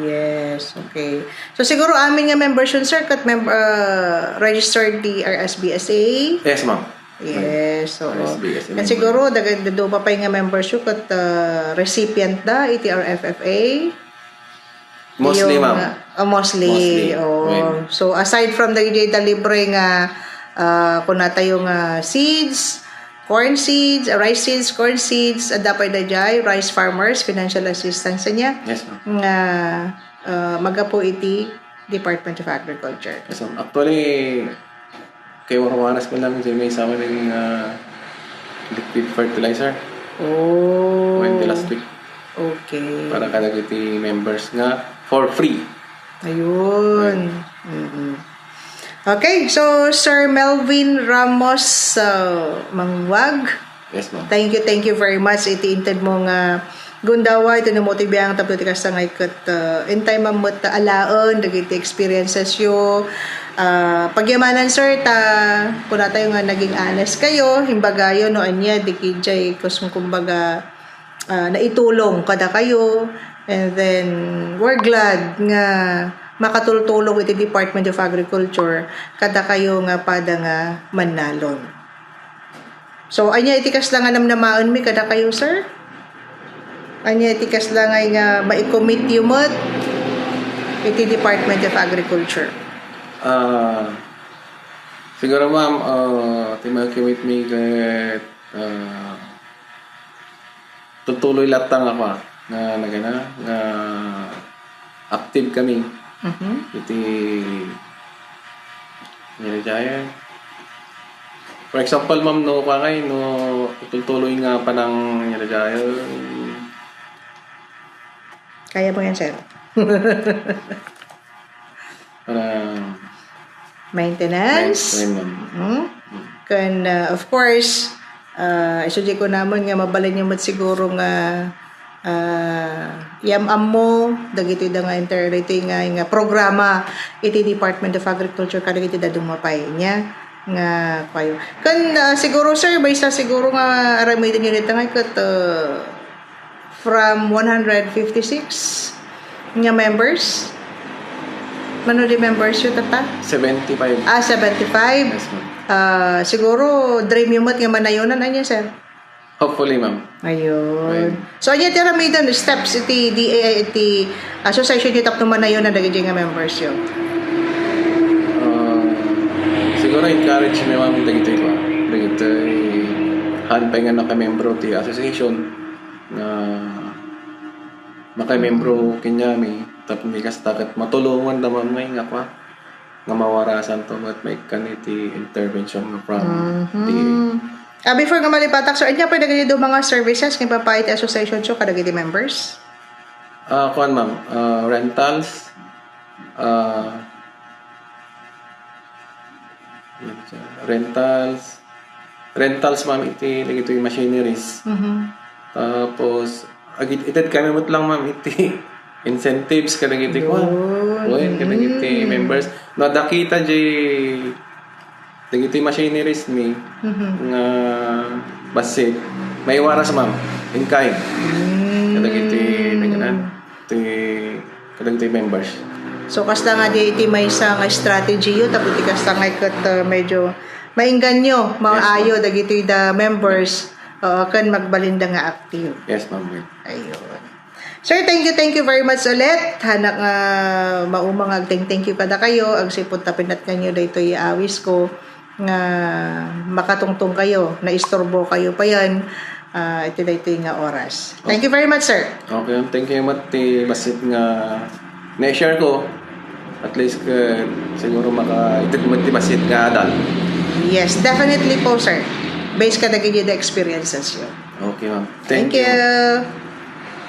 Yes, okay. So, siguro amin nga members yun, sir, kat mem-, uh, registered ti R S B S A? Yes, ma'am. Yes, oo. R S B S A At member. Siguro, daga-, dadduma pay nga members yun, kat, uh, recipient da, iti R F F A. Mostly, Yung, ma'am. uh, oh, mostly, Mostly. oo. Right. So, aside from the, the libre nga, uh, kuna tayo nga seeds, corn seeds, uh, rice seeds, corn seeds, adda pay daydiay, rice farmers, financial assistance niya. Yes, ma'am. Nga, uh, magapu iti Department of Agriculture. Yes, ma'am. Actually, kay warwaras ko lang, Jimmy, sa amin yung, ah, liquid fertilizer. Oh. When the last week. Okay. Para kadagiti members nga for free. Ayun. Right. Mm-mm. Okay, so Sir Melvin Ramos, uh, Mangwag, Yes, ma'am. Thank you, thank you very much iti inted mo nga gundaway, iti mo ti biang tapno ti kasta nga iket, uh, intay mammet alaen dagiti experiences yo. Uh, pagyamanan, sir, ta kuna tayo nga naging honest kayo, imbagayo no ania di kidjay kus-, kumbaga, uh, naitulong kada kayo. And then, we're glad nga makatultulong iti Department of Agriculture kada kayo nga pada nga mannalon. So, ania iti kasla nga namnamaenmi kada kayo, sir? Ania ti kasla nga, nga mai-commit yo met iti Department of Agriculture? Ah, siguro, ma'am, ah, ti mai-commit mi ket, ah, tutuloy latta nga kua, nga nagana, nga active kami Mhm. iti, iti For example, ma'am, no, kua ngay, no, itultuloy nga panang, Kaya mo yan, sir. Parang, Maintenance. Maintenance, ma'am. Mhm. Ken, uh, of course, uh, isu di ko naman nga mabalin niyo met siguro nga, uh, yam-ammo dagiti da nga inter-, dagiti nga, nga programa iti Department of Agriculture kadagiti da dumapay niya nga kayo. Ken, uh, siguro, sir, maysa siguro nga aramiden niyo dita nga ket, uh, from one hundred fifty-six nga members. Mano di members yu, tata? Seventy-five. Ah, seventy-five. Yes, ma'am. Ah, siguro, dream yu met nga manayunan, anya, sir? Hopefully, ma'am. Ayun. Ayun. So, anya ti aramiden, steps iti D A I, iti association yu tapno manayunan dagiti nga members yu? Ah, siguro encourage mi, ma'am, dagiti kua. Dagiti han pay nga nakamiembro ti association nga makamiembro kaniami tapno kasta ket matulongan da, ma'am, ngay nga kua, nga mawarasan to met maikkan iti intervention nga from Mhm. D A. Ah, before nga malipatak, sir, anya pay dagiti duma nga services nga ipapaay ti association yu kadagiti members? Ah, kuan, ma'am, ah, rentals, ah, rentals, rentals, ma'am, iti dagitoy machineries. Mhm. Tapos, agit-, ited kami met lang, ma'am, iti incentives kadagiti kuan. Yun. Wen, kadagiti Mm. members. No adda kita di dagiti machineries mi Mhm. nga bassit, maiwaras, ma'am, in kind. Mm. Kadagiti, nagana, ti, kadagiti members. So, kasta nga di iti maysa nga strategy yu, tapno ti kasta nga ket, uh, medyo maingganyo, maayo dagiti da members, uh, ken magbalinda nga active. Yes, ma'am. Wen. Ayun. Sir, thank you, thank you very much ulit. Hanak nga mauma nga agteng-thank you kadakayo, agsipud ta pinatnganyo daytoy awis ko nga makatungtong kayo, naisturbo kayo pa yan, ah, iti daytoy nga oras. Thank you very much, sir. Okay, ma'am. Thank you, ma'am, ti bassit nga na-share ko. At least, eh, siguro maka-, ited mo ti bassit nga adal. Yes, definitely po, sir. Based kadagiti the experiences yu. Okay, ma'am. Thank you.